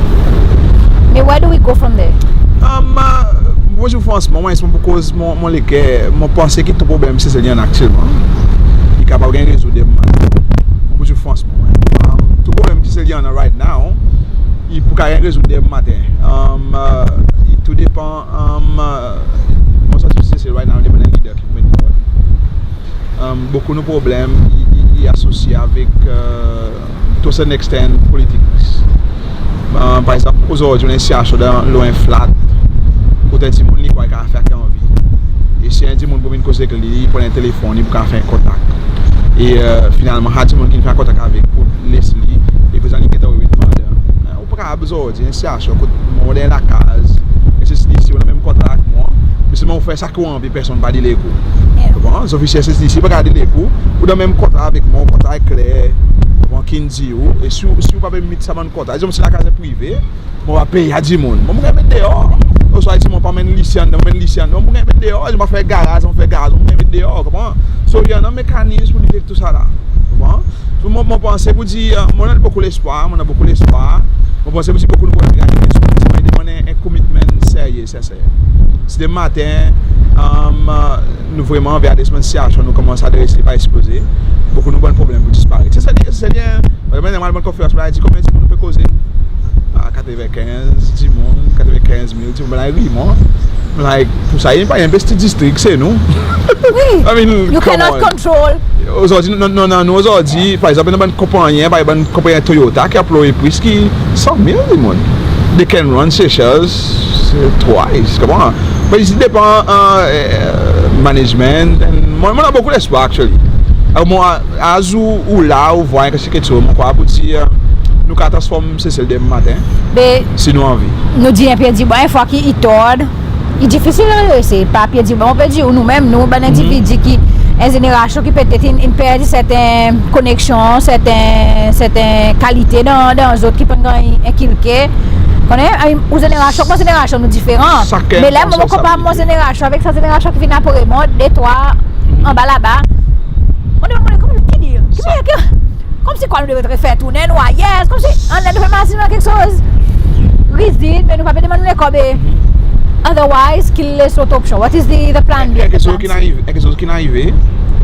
Me where do we go from there? Um, uh, mon pou dir ou fransman, mwan, mon pou koz mon, mon leker, mon panse ki tou problenm Sesel i annan aktyelman, i kapab ganny rezoud demen maten. Mon pou dir ou fransman, mwan. Um, tou problenm Sesel i annan right now, i pou kapab ganny rezoud demen maten. Um, uh, i tou depan, um, uh, mon santi Sesel right now, depan en lider ki pou met bor. Um, bokou nou problenm i, i, i asosye avek, uh, to a certain extent, politics. Uh, par egzanp, ozordi, ou annan en sitiasyon dan, lo en flat, kot en dimoun li krwar i kapab fer sa ki i anvi. E si en dimoun pou vin koz ek li, i pran en telefonn, i pou kapab fer en kontak. E, uh, finalman, sa dimoun ki'n fer kontak avek pou les li, e prezan li gentan revin pandan. Uh, ou pa kapab ozordi, en sitiasyon kot mon dan lakaz, e se si, si ou annan menm kontra avek mwan, me selman ou fer sa ki ou anvi, personn pa deal ek ou. Yeah. Konpran? Zofisye S S D C pa kapab deal ek ou. Ou dan menm kontra avek mwan, kontra i kler. Mon ki'n dir ou, e si ou, si ou pa pe meet sa bann kontra, dizon si lakaz prive, mon pa pey a dimoun. Mon, mon ganny met deor. Oswa si mon pa anmenn lisi anndan, mon anmenn lisi anndan, mon ganny met deor. Si mon pa fer garaz, mon fer garaz, mon ganny met deor, konpran? So, i annan mekanizm pour dir tousala. Konpran? So, mon, mon panse pour dir, mon annan bokou lespwar, mon annan bokou lespwar. Mon panse pour dir bokou nou pou ganny lespwar. Mon demann en, en commitment serye, serye. Si demen maten, um, nou vreman anvi adres bann sitiasyon, nou konmans adres li, pa eksploze, bokou nou bann problenm pou disparet. Se, se, se, se, mwen, mwen, mwen, konferans, mwen dir konbyen dimoun nou pe koze? Ah, katrevenkenz dimoun, katrevenkenz mil dimoun, mwen la ri mwan. Like, pour sa, i pa en pti distrik, se nou. Wi, I mean, you come cannot on. Control. Ozordi, non, non, non, nou ozordi, par egzanp, nou bann konpannyen, par egzanp, bann konpannyen Toyota ki anplway plis ki san mil dimoun. They can run Seychelles, uh, twice, konpran? But i depan, uh, uh, management, and mwan, mon annan bokou lespwar, actually. Uh, mwan, as ou, ou la, ou vwar en keksoz, mon krwar pour dir, uh, nou kapab transform Sesel demen maten, si nou anvi. Nou dir en pe dir, bon, en fwa ki i tord, i difisil redrese, pa pe dir, bon, mon pe dir ou, nou menm, nou bann endividi ki, en zenerasyon ki petet in, in perdi serten koneksyon, serten, serten kalite dan, dan zot ki pa'n ganny enkilke. Konnen, ay, ou zenerasyon, mon zenerasyon, nou diferan. Me ler mon konpar mon zenerasyon avek sa zenerasyon ki vin apre mwan, de, trwa, anba laba. Mon demann mwan, konman ki dir? Ki mannyer ki Konmsi kwa nou devret refer tournen nou ayer, konmsi anler nou pe mazin keksoz rizid, me nou pa pe demann nou lekob. Otherwise, ki lezot opsyon? What is the, the plan B? En keksoz ki'n arive, en keksoz ki'n arive,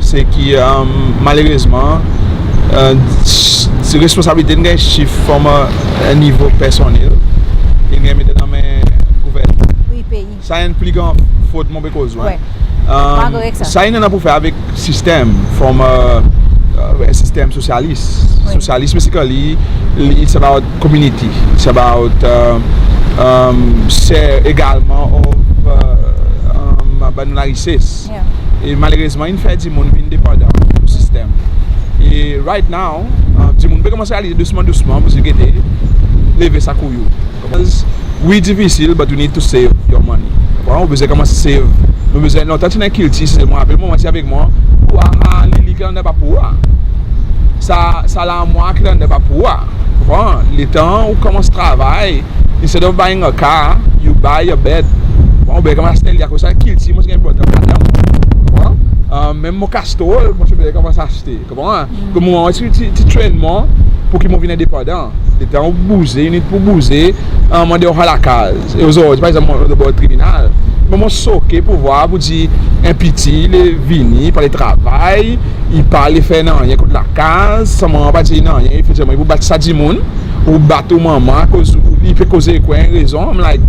se ki, um, malerezman, uh, s-, s-, responsabilite in ganny shift from, uh, en nivo personnel, in ganny mete dan men gouvernman. Wi, pei. Sa en pli gran fot mon pe koz ou, en. Wi. Um, sa i annan pour fer avek sistenm, from, uh, uh, en sistenm sosyalis. Wi. Sosyalis, basically, it's about community. It's about, uh, um, share egalman of, uh, um, bann larises. Yeah. E malerezman, in fer dimoun vin depandan lo sistenm. E right now, uh, dimoun pe konmans realize dousman, dousman, pour dir gete, leve sa kou ou. Because wi, difisil, but you need to save your money. Konpran? Ou bezwen konmans save. Nou bezwen, lontan ti annan kiltir, se mon rapel, mon manti avek mwan, ou a, a, li, li ki anndan pa pour ou. Sa, sa larmwar ki anndan pa pour ou. Konpran? Letan ou konmans travay, instead of buying a car, you buy a bed. Konpran? Ou bezwen konmans aste li, akoz sa kiltir, mon ti ganny brought up ladan. Konpran? Uh, menm mon kastol, mon ti bezwen konmans aste. Konpran? Ke mon manman ti, ti, ti train mwan pour ki mon vin endepandan. Letan ou bouze, you need pour bouze, an, mande ou lakaz. E ozordi, par egzanp, mon lo bor tribinal. Me mon soke pour vwar pour dir en piti, li vini, pa le travay, i pa le fer nanryen kot lakaz, son manman pa dir nanryen, i fer selman i pou bat sa dimoun, ou bat ou manman, akoz i pe koz ou en rezon, I'm like,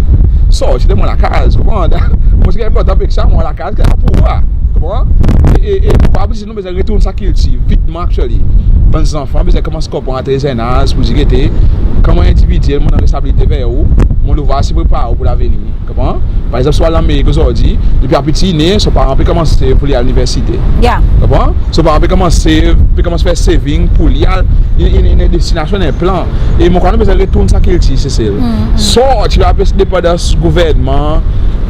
sorti dan mon lakaz, konpran? Mon ti ganny brought up avek sa, mon lakaz, ki pa pour ou, konpran? E, e, e, mon krwar pour dir nou bezwen retourn sa kiltir vitman, actually. Bann zanfan bezwen konmans konpran a tre zenn az pour dir gete, konman endividi, mon annan responsabilite ver ou, mon devwar se prepar ou pour lavenir, konpran? Par egzanp, si ou al Lanmerik ozordi, depi a piti i ne, son paran pe konmans save pour li al liniversite. Yeah. Konpran? Son paran pe konmans save, pe konmans fer saving pour li al, i, i, i, en destinasyon, en plan. E mon krwar nou bezwen retourn sa kiltir, Sesel. Mm, mm. Sorti la, pe depandans gouvernman.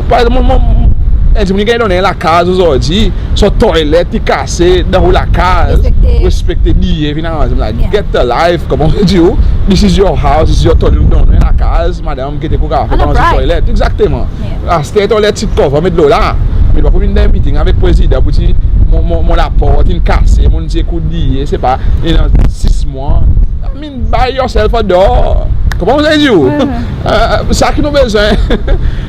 Par egzanp, mon, mon, en dimoun i ganny donnen lakaz ozordi, son toilet i kase dan ou lakaz, respekte, respekte D A, vin aranze, like, yeah, get a life, konman ou dir ou, this is your house, this is your toilet, nou donn ou lakaz, madanm, gete koumsa, annan toilet, egzakteman. Yeah. Aste toilet ti kov, met dlo la, me pa pou vin dan meeting avek prezidan pour dir mon, mon, mon laport in kase, mon dir ekout D A, se pa, i annan sis mwan. I mean, buy yourself a door. Konman mon dir ou? Mhm. Euh, sa ki nou bezwen,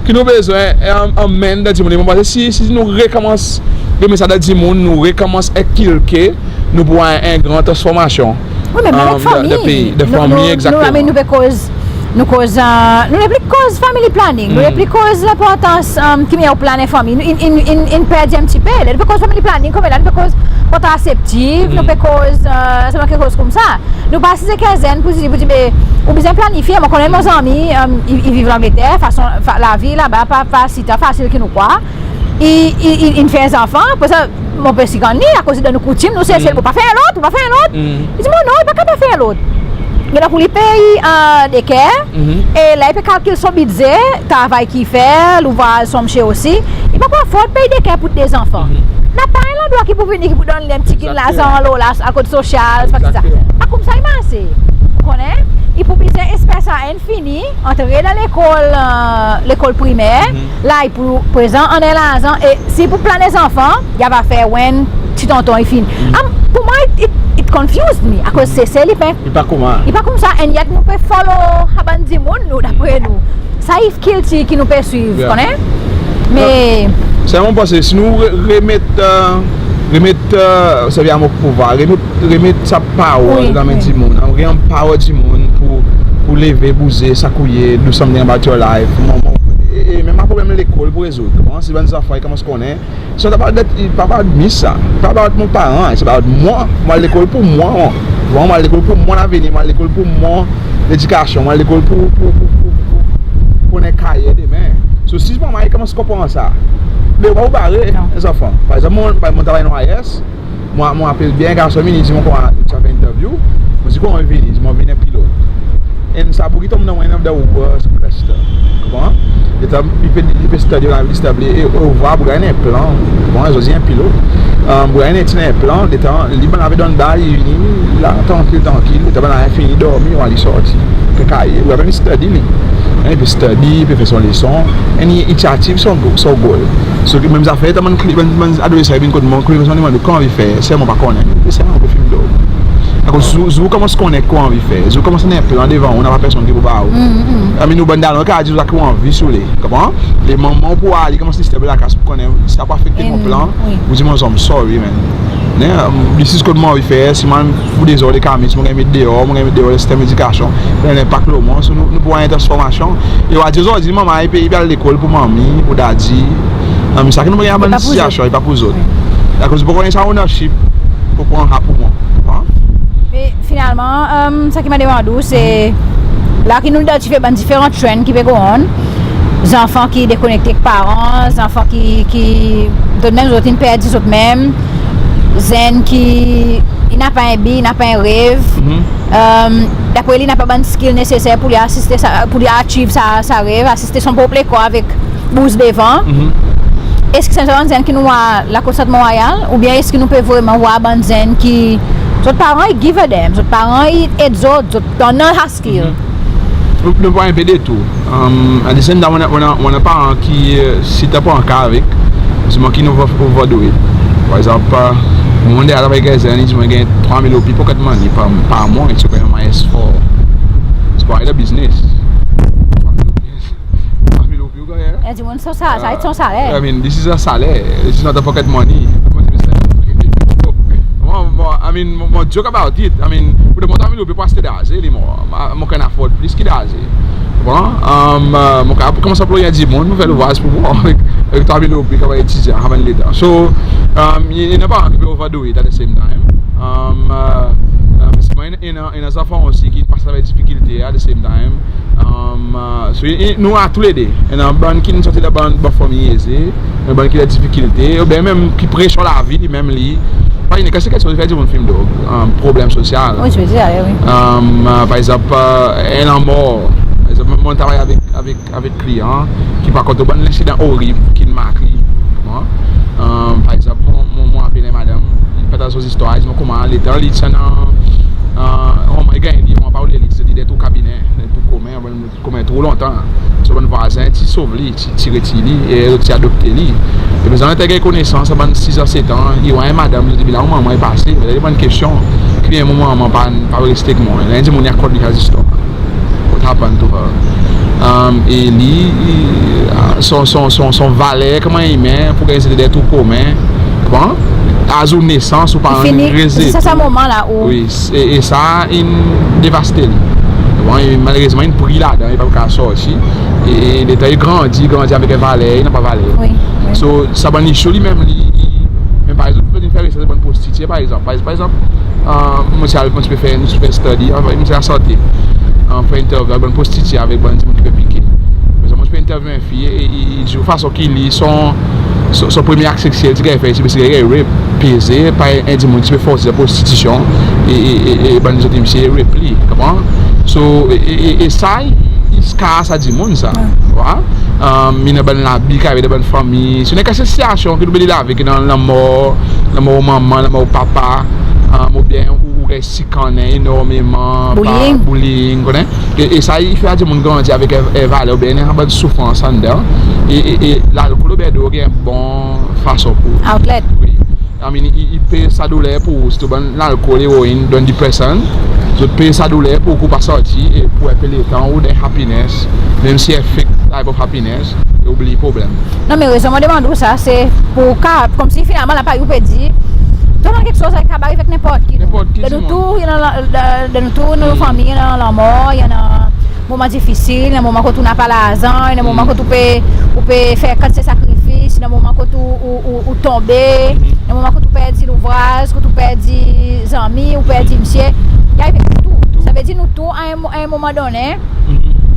ki nou bezwen, euh, anmenn dan dimoun. Mon panse si, si nou rekonmans remet sa dan dimoun, nou rekonmans enkilke, nou pou war en, en gran transformasyon. Wi, menm avek, euh, dan, dan fanmir. Dan fanmir, nou, nou, egzakteman. I mean, nou pe koz, nou koz, euh, nou nepli koz family planning, nou nepli koz lenportans, euh, ki mannyer ou plan en fanmir. Nou, in, in, in, in perdi en pti pe. La nou pe koz family planning, konmela nou pe koz kontraseptif, nou pe koz, euh, selman keksoz koumsa. Nou pa size kenzenn pour dir, pour dir, be, ou bezwen planifye. Mon konnen mon zanmi, euh, i, i viv Langleter, fason, fa-, lavi laba pa, pa si tan fasil ki nou krwar. I, i, i, in fer zanfan, apre sa, mon pe sikann li, akoz dan nou koutim, nou Sesel, ou pa fer lot, ou pa fer lot. Mm. I dir mwan non, i pa kapab fer lot. Donk, pour li pey, euh, daycare, e la, i pe kalkil son bidze, travay ki fer, louvraz son msye osi. I pa pou afford pey daycare pour de zanfan. Mhm. Napa en landrwa ki pou vini, ki pou donn li en pti gin larzan, lo la, akoz sosyal, sa ki sa. Egzakteman. Pa Koumsa i mars, ou konnen, i pou bizin esper sa enn fini, antre dan lekol, e, lekol primer, la i pou prezan annan larzan, e si i pou plann zanfan, i ava fer when ti tonton i fini. Am, pour mwan, it, it, it confused me, akoz Sesel i pa, i pa koumsa. I pa koumsa, and yet nou pe follow sa bann dimoun nou, dapre nou. Sa i kiltir ki nou pe swiv, konnen? Me sa mon panse, si nou re-, remet, e, remet, e, servi a mo pouvwar, remet, remet sa pawol dan men dimoun, e, re-empower dimoun pour, pour leve, bouze, sakouye, do something about your life. Mon, mon, e, e menm sa problenm lekol pou rezoud. Bon, si bann zanfan i konmans konnen, it's not about that, it's not about me sa. It's not about mon paran, it's about mwan. Mon al lekol pour mwan, mwan. Mwan, mon al lekol pour mon lavenir, mon al lekol pour mon ledikasyon, mon al lekol pour, pour, pour, pour en karyer demen. So, si mon manman i konmans konpran sa, be ou bare zanfan. Par egzanp, mon, mon travay dan I S, mon, mon apel byen, garson vini dir mwan konman ti a fer interview, mon dir konman ou vini, dir mon vin en pilot. And sa boug i tonm dan one of the worst cluster. Konpran? Letan i pe, i pe study, i pe study, e, e ou war boug la i annan en plan. Konpran? Zot dir en pilot. E, boug la i annan en plan, letan li bann la pe donn bal, i vini la, trankil, trankil. Letan bann la fini dormi, ou war li sorti. Pe kaye, ou war li study li. E, i pe study, i pe fer son leson. And i, i ti achieve son, son goal. So, menm zafer, letan bann kli-, bann, bann adolesan i vin kot mwan, kli-, son demann ou koman ou anvi fer, selman pa konnen. E selman ou pe fim dog. Akoz zour, zour ou konmans konnen ki ou anvi fer, zour ou konmans annan en plan devan ou, napa personn ki pou bar ou. I mean, ou bann dalon i kapab dir ou sa ki ou anvi, si ou le. Konpran? Le manman ou pou ale konmans disturb lakas pour konnen sa pou afekte mon plan. Ou dir, mon zonm, sorry, man. Nen, this is kot mon anvi fer, si mon pour dezord e kamiz, mon ganny met deor, mon ganny met deor, letan ledikasyon, lenpak lo mwan, so nou, nou pou war en transformasyon. E ou a dir ozordi, manman i pe, i pe al lekol pour manmi, pour dadi. Sa ki nou ganny dan bann sitiasyon, i pa pour zot. Akoz ou pa konnen sa ownership pour pran sa pour mwan. Konpran? Me finalman, e, sa ki mon a demann ou, se la ki nou idantifye bann diferan trend ki pe go on, zanfan ki dekonekte ek paran, zanfan ki, ki, zot menm zot in perdi zot menm, zenn ki, i napa en bi, i napa en rev. E, dapre li, i napa bann skill neseser pour li asiste sa, pour li achieve sa, sa rev, asiste son prop lekor avek bouz devan. Eski se sa bann zenn ki nou war lakostant Mont-Royal, oubyen eski nou pe vreman war bann zenn ki zot paran i give a damn, zot paran i ed zot, zot annan sa skill? Nou, nou war en pe de tou. E, at the same time, ou annan, ou annan, ou annan paran ki, e, si ta pran ka avek, selman ki nou over-, overdo it. Par egzanp, e, mon deza travay ek en zenn, i dir mwan i ganny trwa mil roupi pocket money par, par mwan, i ti ganny en S four. It's quite a business. Trwa mil roupi ou ganny, e? E, dimoun, sa, sa, sa, son saler. I mean, this is a saler. This is not a pocket money. Mon, mon, I mean, mon, mon joke about it. I mean, pour demoun, trwa mil roupi pou aste daze, li mon, mon can afford plis ki daze. Bon, e, mon kapab konmans anploy dimoun, mon fer louvraz pour mwan avek, avek trwa mil roupi konman etidyan, avan letan. So, e, i, i annan paran ki pe overdo it at the same time. E, e, e, i annan, i annan zanfan osi ki pas atraver difikilte at the same time. E, so, i, i, nou a tou le de. I annan bann ki'n sorti dan bann, bann fanmir eze, i annan bann ki dan difikilte, oubyen menm ki presyon lavi li menm li. Pa inik, se keksoz ki fer dimoun fim dog, e, problenm sosyal. Wi, wi. E, par egzanp, e, en lanmor. Par egzap, mon travay avek, avek, avek kliyan ki par kont bann lensidan orib ki'n mark li. Konpran? E, par egzap, mon, mon, mon apel en madanm, i partaj son zistwar, i dir mwan konman letan li ti annan, e, konman i ganny li, mon pa oule li, se li dan tou kabinen, dan tou komen, konman tro lontan. So bann vwazen ti sov li, ti, ti retir li, e zot ti adopte li. E bezwen letan i ganny konesans, a bann sis an, set an, i war en madanm, i dir, "Be la ou manman i pase," i demann kesyon, ki en manman pa, pa reste ek mwan. La i dir mwan i akont li sa zistwar. What happened to her? E, e li, e, son, son, son, son valer konman imen pour ganny zete dan tou komen. Bon, a zour nesans ou pa fini, rezete. Se sa, sa moman la ou... Wi, e, e sa in devaste li. Bon, e malerezman in pri ladan, i pa pou kapab sorti. E, e letan i grandi, i grandi avek en valer, i napa valer. Wi, wi. So, sa bann issue li menm li, li, menm par egzanp, ou fer resers bann prostitye, par egzanp. Par, par egzanp, e, mon ti al, mon ti pe fer, mon ti pe fer study, e, mon ti al sante, e, fer interview avek bann prostitye, avek bann dimoun ki pe pike. Par egzanp, mon ti pe interview en fi, e, e, e, e, di fason ki li, son, son, son premye akt seksyel ti ganny fer, ti, ti ganny rape, peze par en dimoun ki ti pe fors li dan prostitisyon, e, e, e, e bann lezot msye rape li, konpran? So, e, e, e, e sa, i, i scar sa dimoun sa. Wi. Konpran? E, i annan bann labi ki arive dan bann fanmir. So, i annan kantite sitiyasyon ki nou pe deal avek, ki annan lanmor, lanmor manman, lanmor papa, e, oubyen ou, ou sikannen enormeman, bullying, ou konnen. E, e sa i fer dimoun grandi avek en, en valer oubyen en bann soufrans anndan. E, e, e lalkol oubyen drog i en bon fason pour outlet. Wi. I mean, i, i pe sa douler pour ou, sirtou bann lalkol, eroin, antidepresan. Zot pe sa douler pour ou pa sorti e pour en pe letan ou dan happiness, menm si en fake type of happiness, e oubliy problenm. Non, me rezon mon demann ou sa, se pour ka, konmsi finalman, la parey ou pe dir, tou bann keksoz sa i kapab ariv avek nenport ki. Nenport ki dimoun. Dan nou tou, i annan, dan, dan nou tou, nou fanmir, i annan lanmor, i annan moman difisil, i annan moman kot ou napa larzan, i annan moman kot ou pe, ou pe fer kantite sakrifis, i annan moman kot ou, ou, ou, ou tonbe, i annan moman kot ou perdi louvraz, kot ou perdi zanmi, ou perdi msye. I ariv avek nou tou. Sa vedir nou tou, a en mo-, a en moman donnen,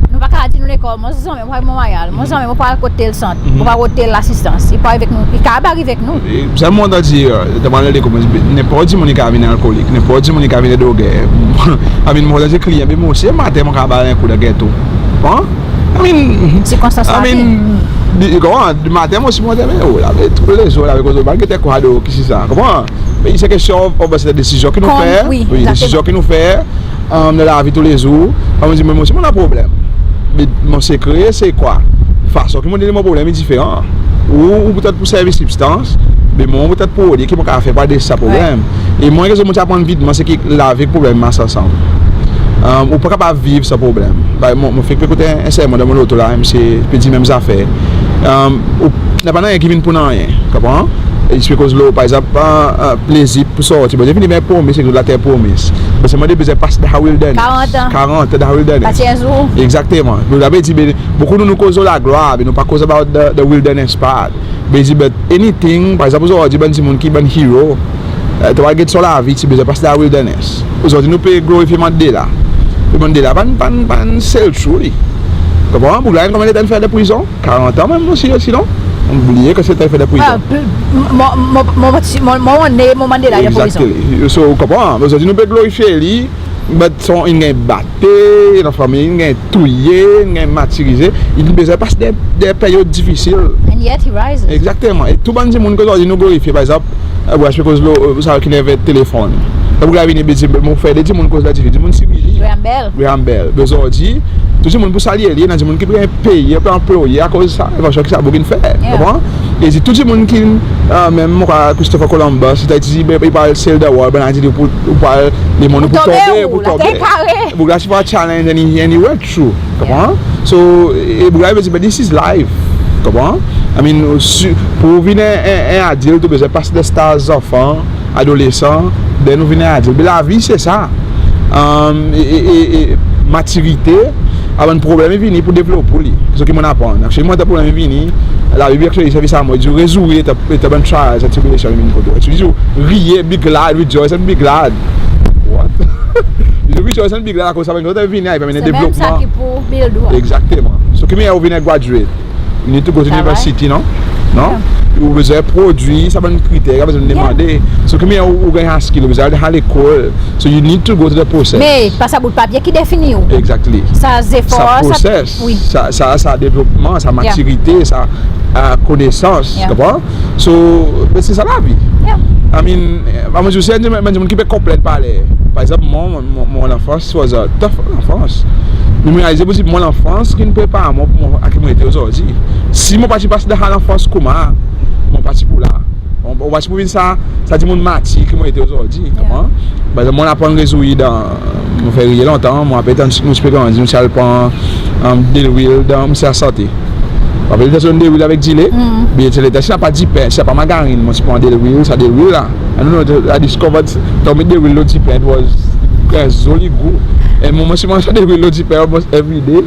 nou pa kapab dir nou lekor, mon zanmen mon pa mon mayal, mon zanmen mon pa al kot tel sant, mon pa al kot tel lasistans. I pa ariv avek nou, i kapab ariv avek nou. E sa mon anvi dir, e, dan mon lekor, nenport dimoun i kapab vin alkolik, nenport dimoun i kapab vin droger. I mean, mon anvi dir kliyan, be mon osi maten mon kapab al en kou dan geto. Konpran? I mean, sirkonstans lavi. I mean, di, konpran, dimaten mon osi mon anvi, me, o, lavi tou le zour, lavi koze, pa gete kwa do, kisa sa. Konpran? Me se kestyon, o, be se desizyon ki nou fer. Wi, desizyon ki nou fer, e, dan lavi tou le zour. Konman dir, me mon osi mon annan problenm. Me mon sekre se kwa? Fason ki mon dir mon problenm i diferan. Ou, ou petet pou servi sibstans, me mwan petet pou dir ki mon kapab fer pour adres sa problenm. E mwan, keksoz mon ti aprann vitman, se ki lavi ek problenm i mars ansanm. E, ou pa kapab viv san problenm. Be, mon, mon fek ekout en, en sermon dan mon loto la, msye pe dir menm zafer. E, ou, napa nanryen ki vin pour nanryen, konpran? E i pe koz lo, par egzanp, e, e, plezir pour sorti. Bondye fini fer promes, ek zot later promes. Be selman zot bezwen pas dan wilderness. Karant an. Karant an dan wilderness. Pa ti en zour. Egzakteman. Be la, be dir, be, bokou nou, nou koz lo laglwar, be nou pa koz about the, the wilderness part. Be dir, but anything, par egzanp, ozordi bann dimoun ki bann hero, e, to a get son lavi, ti bezwen pas dan wilderness. Ozordi nou pe glorifye Mandela. Pe Mandela, pa'nn, pa'nn, pa'nn sel trou li. Konpran? Boug la, konbyen letan in fer dan prizon? Karant an menm, mon sir, sinon. Mon bliye ki letan in fer dan prizon. Mon, mon, mon, mon, mon, mon, mon, mon Mandela dan prizon. Exactly. So, ou konpran? Ozordi nou pe glorifye li, but son, in ganny bate, dan fanmir, in ganny touye, in ganny martirize, in bezwen pas dan, dan peryod difisil. And yet he rises. Egzakteman. E tou bann dimoun ki ozordi nou glorifye, par egzanp, e, bon, mon pe koz lo, e, sa ki nerve telefonn. Sa boug la vini, be dir, mon fer de dimoun koz la difisil, dimoun swiv li. Graham Bell. Graham Bell. Be ozordi, tou dimoun pou salye li, annan dimoun ki pe ganny peye, pe anploye akoz sa, envansyon ki sa boug in fer. Konpran? E dir tou dimoun ki, e, menm mon krwar Christopher Columbus, i ti dir, be, i pou al sail the world, bann la dir li, ou pou, ou pou al, lemonn, ou pou tonbe, ou pou tonbe. Boug la ti pa challenge any, any world true. Konpran? So, e boug la i pe dir, but this is life. Konpran? I mean, si, pour vin en, en, en adilt, ou bezwen pas dan staz zanfan, adolesan, then ou vin en adilt. Be lavi se sa. Um, e, e, e, e matirite, avan problenm i vini pour devlop ou li. Se ki mon aprann. Actually, mwan, tan problenm i vini, Labib actually servi sa mo, i dir, rezoui letan, letan bann trials and tribulation i vin kot ou. I dir, riye, be glad, rejoice and be glad. What? I dir, rejoice and be glad, akoz sa bann lot i vini, i pe anmenn devlopman. Se menm sa ki pou build ou. Egzakteman. So ki meyer ou vin en graduate. You need to go to university, non? Non? Ou bezwen prodwir sa bann kriter, ou bezwen demande. So ki meyer ou, ou ganny high skill, ou bezwen al lekol. So you need to go to the process. Me pa sa bout papye ki defini ou. Exactly. Sa zefor, sa proses, wi, sa, sa, sa devlopman, sa matirite, sa, e, konesans, konpran? So, be se sa lavi. I mean, e, mwan, mon dir, se dimoun ki pe konplenn pa ler. Par egzanp, mwan, mon, mon, mon lanfans was a tough lanfans. Me mon realize pour dir, mon lanfans ki'n prepar mwan pour mwan, a ki mon ete ozordi. Si mon pa ti pas dan sa lanfans koumsa, mon pa ti pou la. Mon, mon pa ti pou vin sa, sa dimoun matir ki mon ete ozordi, konpran? Par egzanp, mon aprann rezoui dan, mon fer riye lontan, mon rapel tan nou ti pe grandi, nou ti al pran, um, delwil dan, mon ti al sante. Rapel, ti al zone delwil avek dile. Be ti letan, si napa dipen, si napa margarine, mon ti pran delwil, sa delwil la. And you know, I discovered, tan ou met delwil lo dipen, it was, e, zoli gou. E mwan, mon ti manz sa delwil lo dipen almost every day.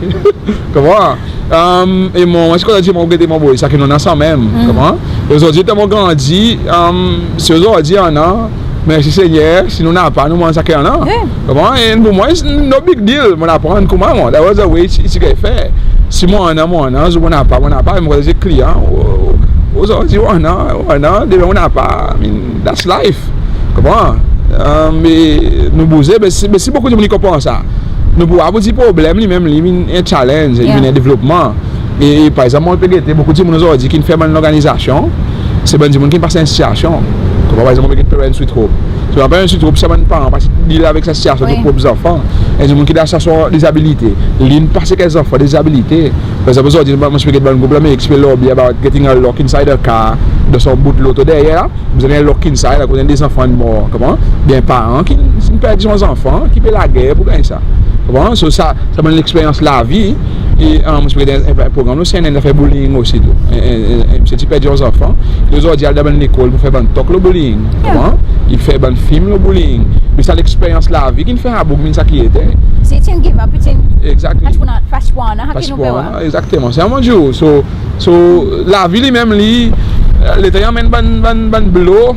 Konpran? Um, e mwan, mwan, si kontan dir mwan, ou gete mwan, boy, sa ki nou annan sanmenm. Konpran? E ozordi, tan mon grandi, um, si ozordi annan, mersi Senyer, si nou napa, nou manz sa ki annan. Konpran? E pour mwan, it's no big deal. Mon aprann koumsa, mwan. That was the way ti, ti ganny fer. Si mon annan, mon annan, zour mon napa, mon napa, e mon kontan dir kliyan, o, o, ozordi ou annan, ou annan, demen ou napa. I mean, that's life. Konpran? E, me nou bouze, be si, be si bokou dimoun i konpran sa, nou pou war pour dir problenm li menm, li vin en challenge, li vin en devlopman. E, e, par egzanp, mon pe gete bokou dimoun ozordi ki'n fer bann lorganizasyon, se bann dimoun ki'n pas en sitiasyon. Konman par egzanp, mon pe get Parents with Hope. So, Parents with Hope, sa bann paran pa deal avek sa sitiasyon de prop zanfan. En dimoun ki dan asosiasyon dezabilite, li in pas ek en zanfan dezabilite. Par egzanp, ozordi, mon ti pe get bann group Lamerik ti pe lobby about getting a lock inside a car, dan son bout loto deryer la. Ou bezwen en lock inside, akoz en de zanfan in mor, konman? Oubyen paran ki, ki'n perdi son zanfan, ki pe lager pour ganny sa. Konman? So sa, sa bann leksperyans lavi, e, e, mon ti pe get en, en, en program lo CNN, i fer bullying osi tou. En, en, en, en msye ti perdi son zanfan, e ozordi i al dan bann lekol pour fer bann talk lo bullying. Konman? I fer bann fim lo bullying. Me sa leksperyans lavi ki'n fer sa boug vin sa ki i ete. Si ti'n give up, ti'n... Exactly. Pas pou nou, pas pou nou, pas pou nou, egzakteman. Se mon dir ou. So, So, lavi li menm li, letan i anmenn bann, bann, bann blo,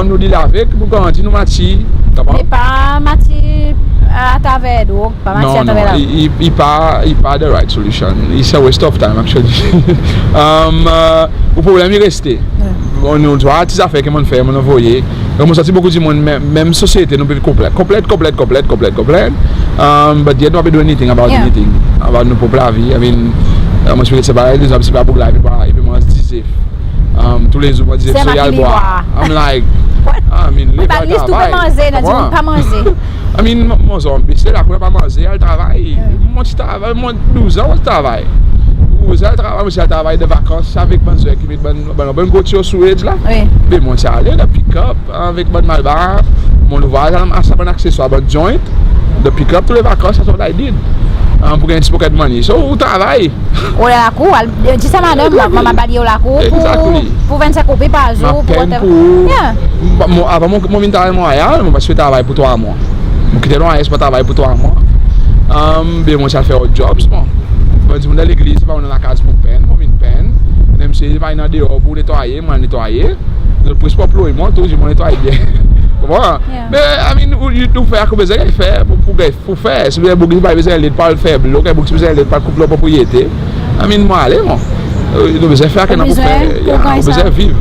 nou deal avek, pour garanti nou matir, konpran? Me pa matir atraver drog, pa matir atraver la. Non, non, i, i, i pa, i pa the right solution. It's a waste of time, actually. Um, ou problenm i reste. Bon, nou, ti war ti zafer ki mon'n fer, mon'n anvoye. Donk mon santi bokou dimoun, menm, menm sosyete nou pe konplent, konplent, konplent, konplent, konplent. Um, but yet nou pa pe do anything about anything, about nou prop lavi. I mean, mon eksplik se pa, se pa boug la i pe bwar, i pe manz dizef. Um, toulezour manz dizef, so i al bwar. I'm like, I mean, lev al travay. Ou pa manze, non, dimoun pa manze. I mean, mon, mon zonbi, se la ki ou pa manze, al travay. Mon ti travay, mon douz an mon ti travay. Douz an travay, mon ti al travay dan vakans avek bann zwe ki met bann, bann, bann gro tiyo sou edge la. Be mon ti ale dan pickup avek bann malbar, mon louvraz, al aste bann akseswar, bann joint, dan pickup tou le vakans, that's what I did. Pour ganny en ti pocket money. So, ou travay. Ou lakour, al, dir sa madanm, mon, mon pa dir ou lakour pour, pour vennsenk roupi par zour, pour whatever. Mon, avan mon, mon vin travay Montréal, mon pa ti pe travay pour trwa mwan. Mon kit N Y S, mon pa travay pour trwa mwan. Um, be mon ti al fer lot jobs, mon. Bann dimoun dan legliz pa annan lakaz pour penn, mon vin penn. Menm si i annan deor pour netwaye, mon al netwaye. Zot pres pour anploy mwan, tou, mon netway byen. Konpran? Me, I mean, ou, ou fer sa ki ou bezwen fer pour, pour, pour fer. Si ou bezwen boug ki pa bezwen led, pa al fer blok, boug ki bezwen led, pa al koup lo propriyete. I mean, mon ale, mon. Ou bezwen fer sa ki ou annan pour fer, ou bezwen viv.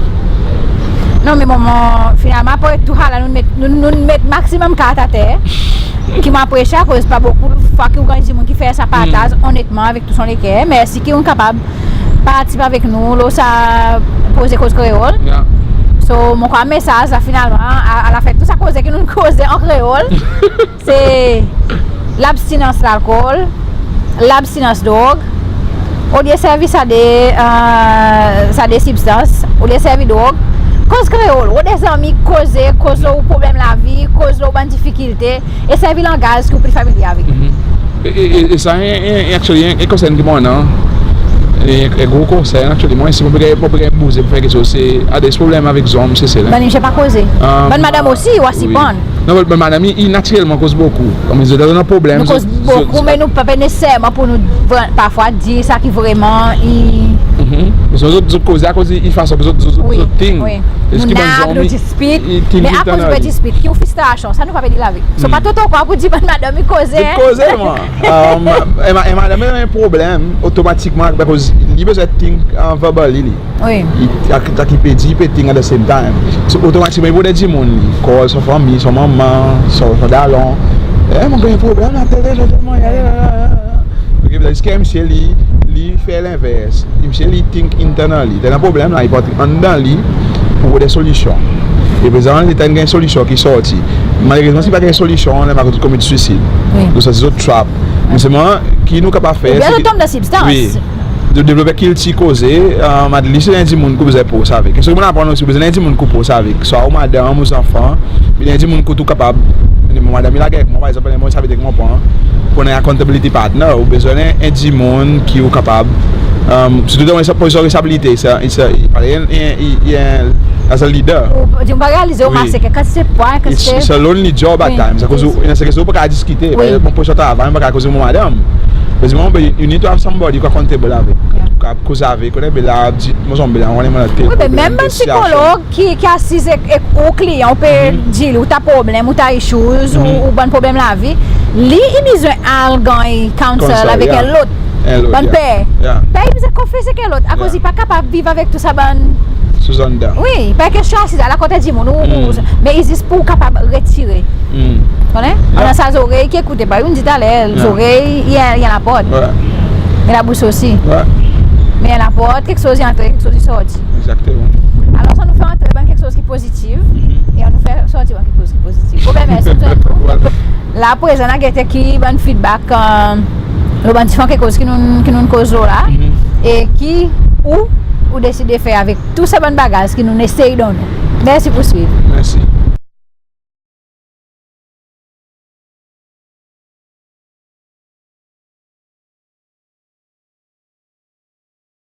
Non, me mon, mon, finalman, apre tou sa la, nou met, nou, nou met maksimem kart ater. Ki mon apresye, akoz pa bokou fwa ki ou ganny dimoun ki fer sa partaz, onetman, avek tou son leker. Mersi ki ou'n kapab partisip avek nou lo sa Koze Koz Kreol. So, mon krwar mesaz la, finalman, a, alafen tou sa koze ki nou'n koze an kreol, se labstinans lalkol, labstinans drog. Olye servi sa de, e, sa de sibstans, olye servi drog, koz kreol, rod zanmi, koze, koz lo ou problenm lavi, koz lo ou bann difikilte, e servi langaz ki ou pli familye avek. E, e, e, e sa, en, en, en, actually, en, en konsern ki mon annan, en, en gro konsern, actually, mon, si mon pe ganny, mon pe ganny bouze pour fer keksoz, se adres problenm avek zonm Sesel, en. Bann msye pa koze. Bann madanm osi, ou asipann. Non, bann madanm, i, i natirelman koz bokou. Konman zot annan problenm, nou koz bokou, me nou pa, pa neseserman pour nou vre-, parfwa dir sa ki vreman i... Zot, zot koze akoz i, i fason zot, zot, zot think. Eski bann zonm i, i think, me akoz i pe dispit, ki ou fristrasyon, sa nou pa pe deal avek. So pa tro tro kwa pour dir bann madanm i koze, en. Koze, mon. Um, e ma-, e madanm i annan problenm otomatikman, akoz li bezwen think, e, verbally, li. Wi. I, sa ki, sa ki pe dir, i pe think at the same time. So, otomatikman, i pou dir dimoun, li call son fanmir, son manman, son, son dalon. E, mon ganny problenm, la, tele, tele, tele, tele. Oke, tandis ki msye li, li fer lenvers. Msye li think internally. Li annan problenm la, i pou antre anndan li pour rod solisyon. E prezan, li tann ganny solisyon ki sorti. Malerezman, si pa ganny solisyon, le makout komet swisid. Wi. Donk sa se zot trap. Me selman, ki nou kapab fer, oubyen se zot tonm dan sibstans. Wi. De devlop kilti koze, e, at least, si en dimoun ki ou bezwen pros avek. E sa ki mon aprann osi, ou bezwen en dimoun ki ou pros avek. Swa ou madanm, ou zanfan, oubyen en dimoun ki ou kapab, mon madanm i lager avek mwan, par egzanp, mon ti ava avek mwan, pran, pour en accountability partner, ou bezwen en, en dimoun ki ou kapab, e, sirtou dan en pozisyon responsabilite, sa, sa, i, i, i, i, as a leader. Ou, ou pa realize, ou mase ki kantite pwa, kantite... It's, it's a lonely job at times. Akoz ou, i annan serten keksoz ou pa kapab diskite. Wi. Mon pozisyon travay, mon pa kapab koz avek mon madanm. Prezan, you need to have somebody ou accountable avek. Ou kapab koz avek, ou konnen, be la, dir, mon zanmi, be la, mon, mon... Wi, me menm bann sikolog ki, ki asiz ek, ek ou kliyan, ou pe dir li ou ta problenm, ou ta issues, ou, ou bann problenm lavi, li i bezwen al ganny counsel avek en lot. En lot, yeah. Bann per. Yeah. Per i bezwen konfese ek en lot, akoz i pa kapab viv avek tou sa bann... Sou zanndan. Wi, pa kestyon asiz, al akote dimoun, ou, ou, me i zis pour kapab retire. Konnen? Annan sa zorey ki ekoute, parey ou'n dir taler, zorey, i, i annan laport. Wi. Me labous osi. Wi. Me annan laport, keksoz i antre, keksoz i sorti. Egzakteman. Alor, sa nou fer antre bann keksoz ki pozitiv. ti bann keksoz ki pozitif. Bon, ben mersi Antoine. La prezan nou a gete ki bann feedback, e, lo bann diferan keksoz ki nou, ki nou koz lo la. E ki ou, ou deside fer avek tou sa bann bagay ki nou esey donn ou. Mersi pour swiv. Mersi.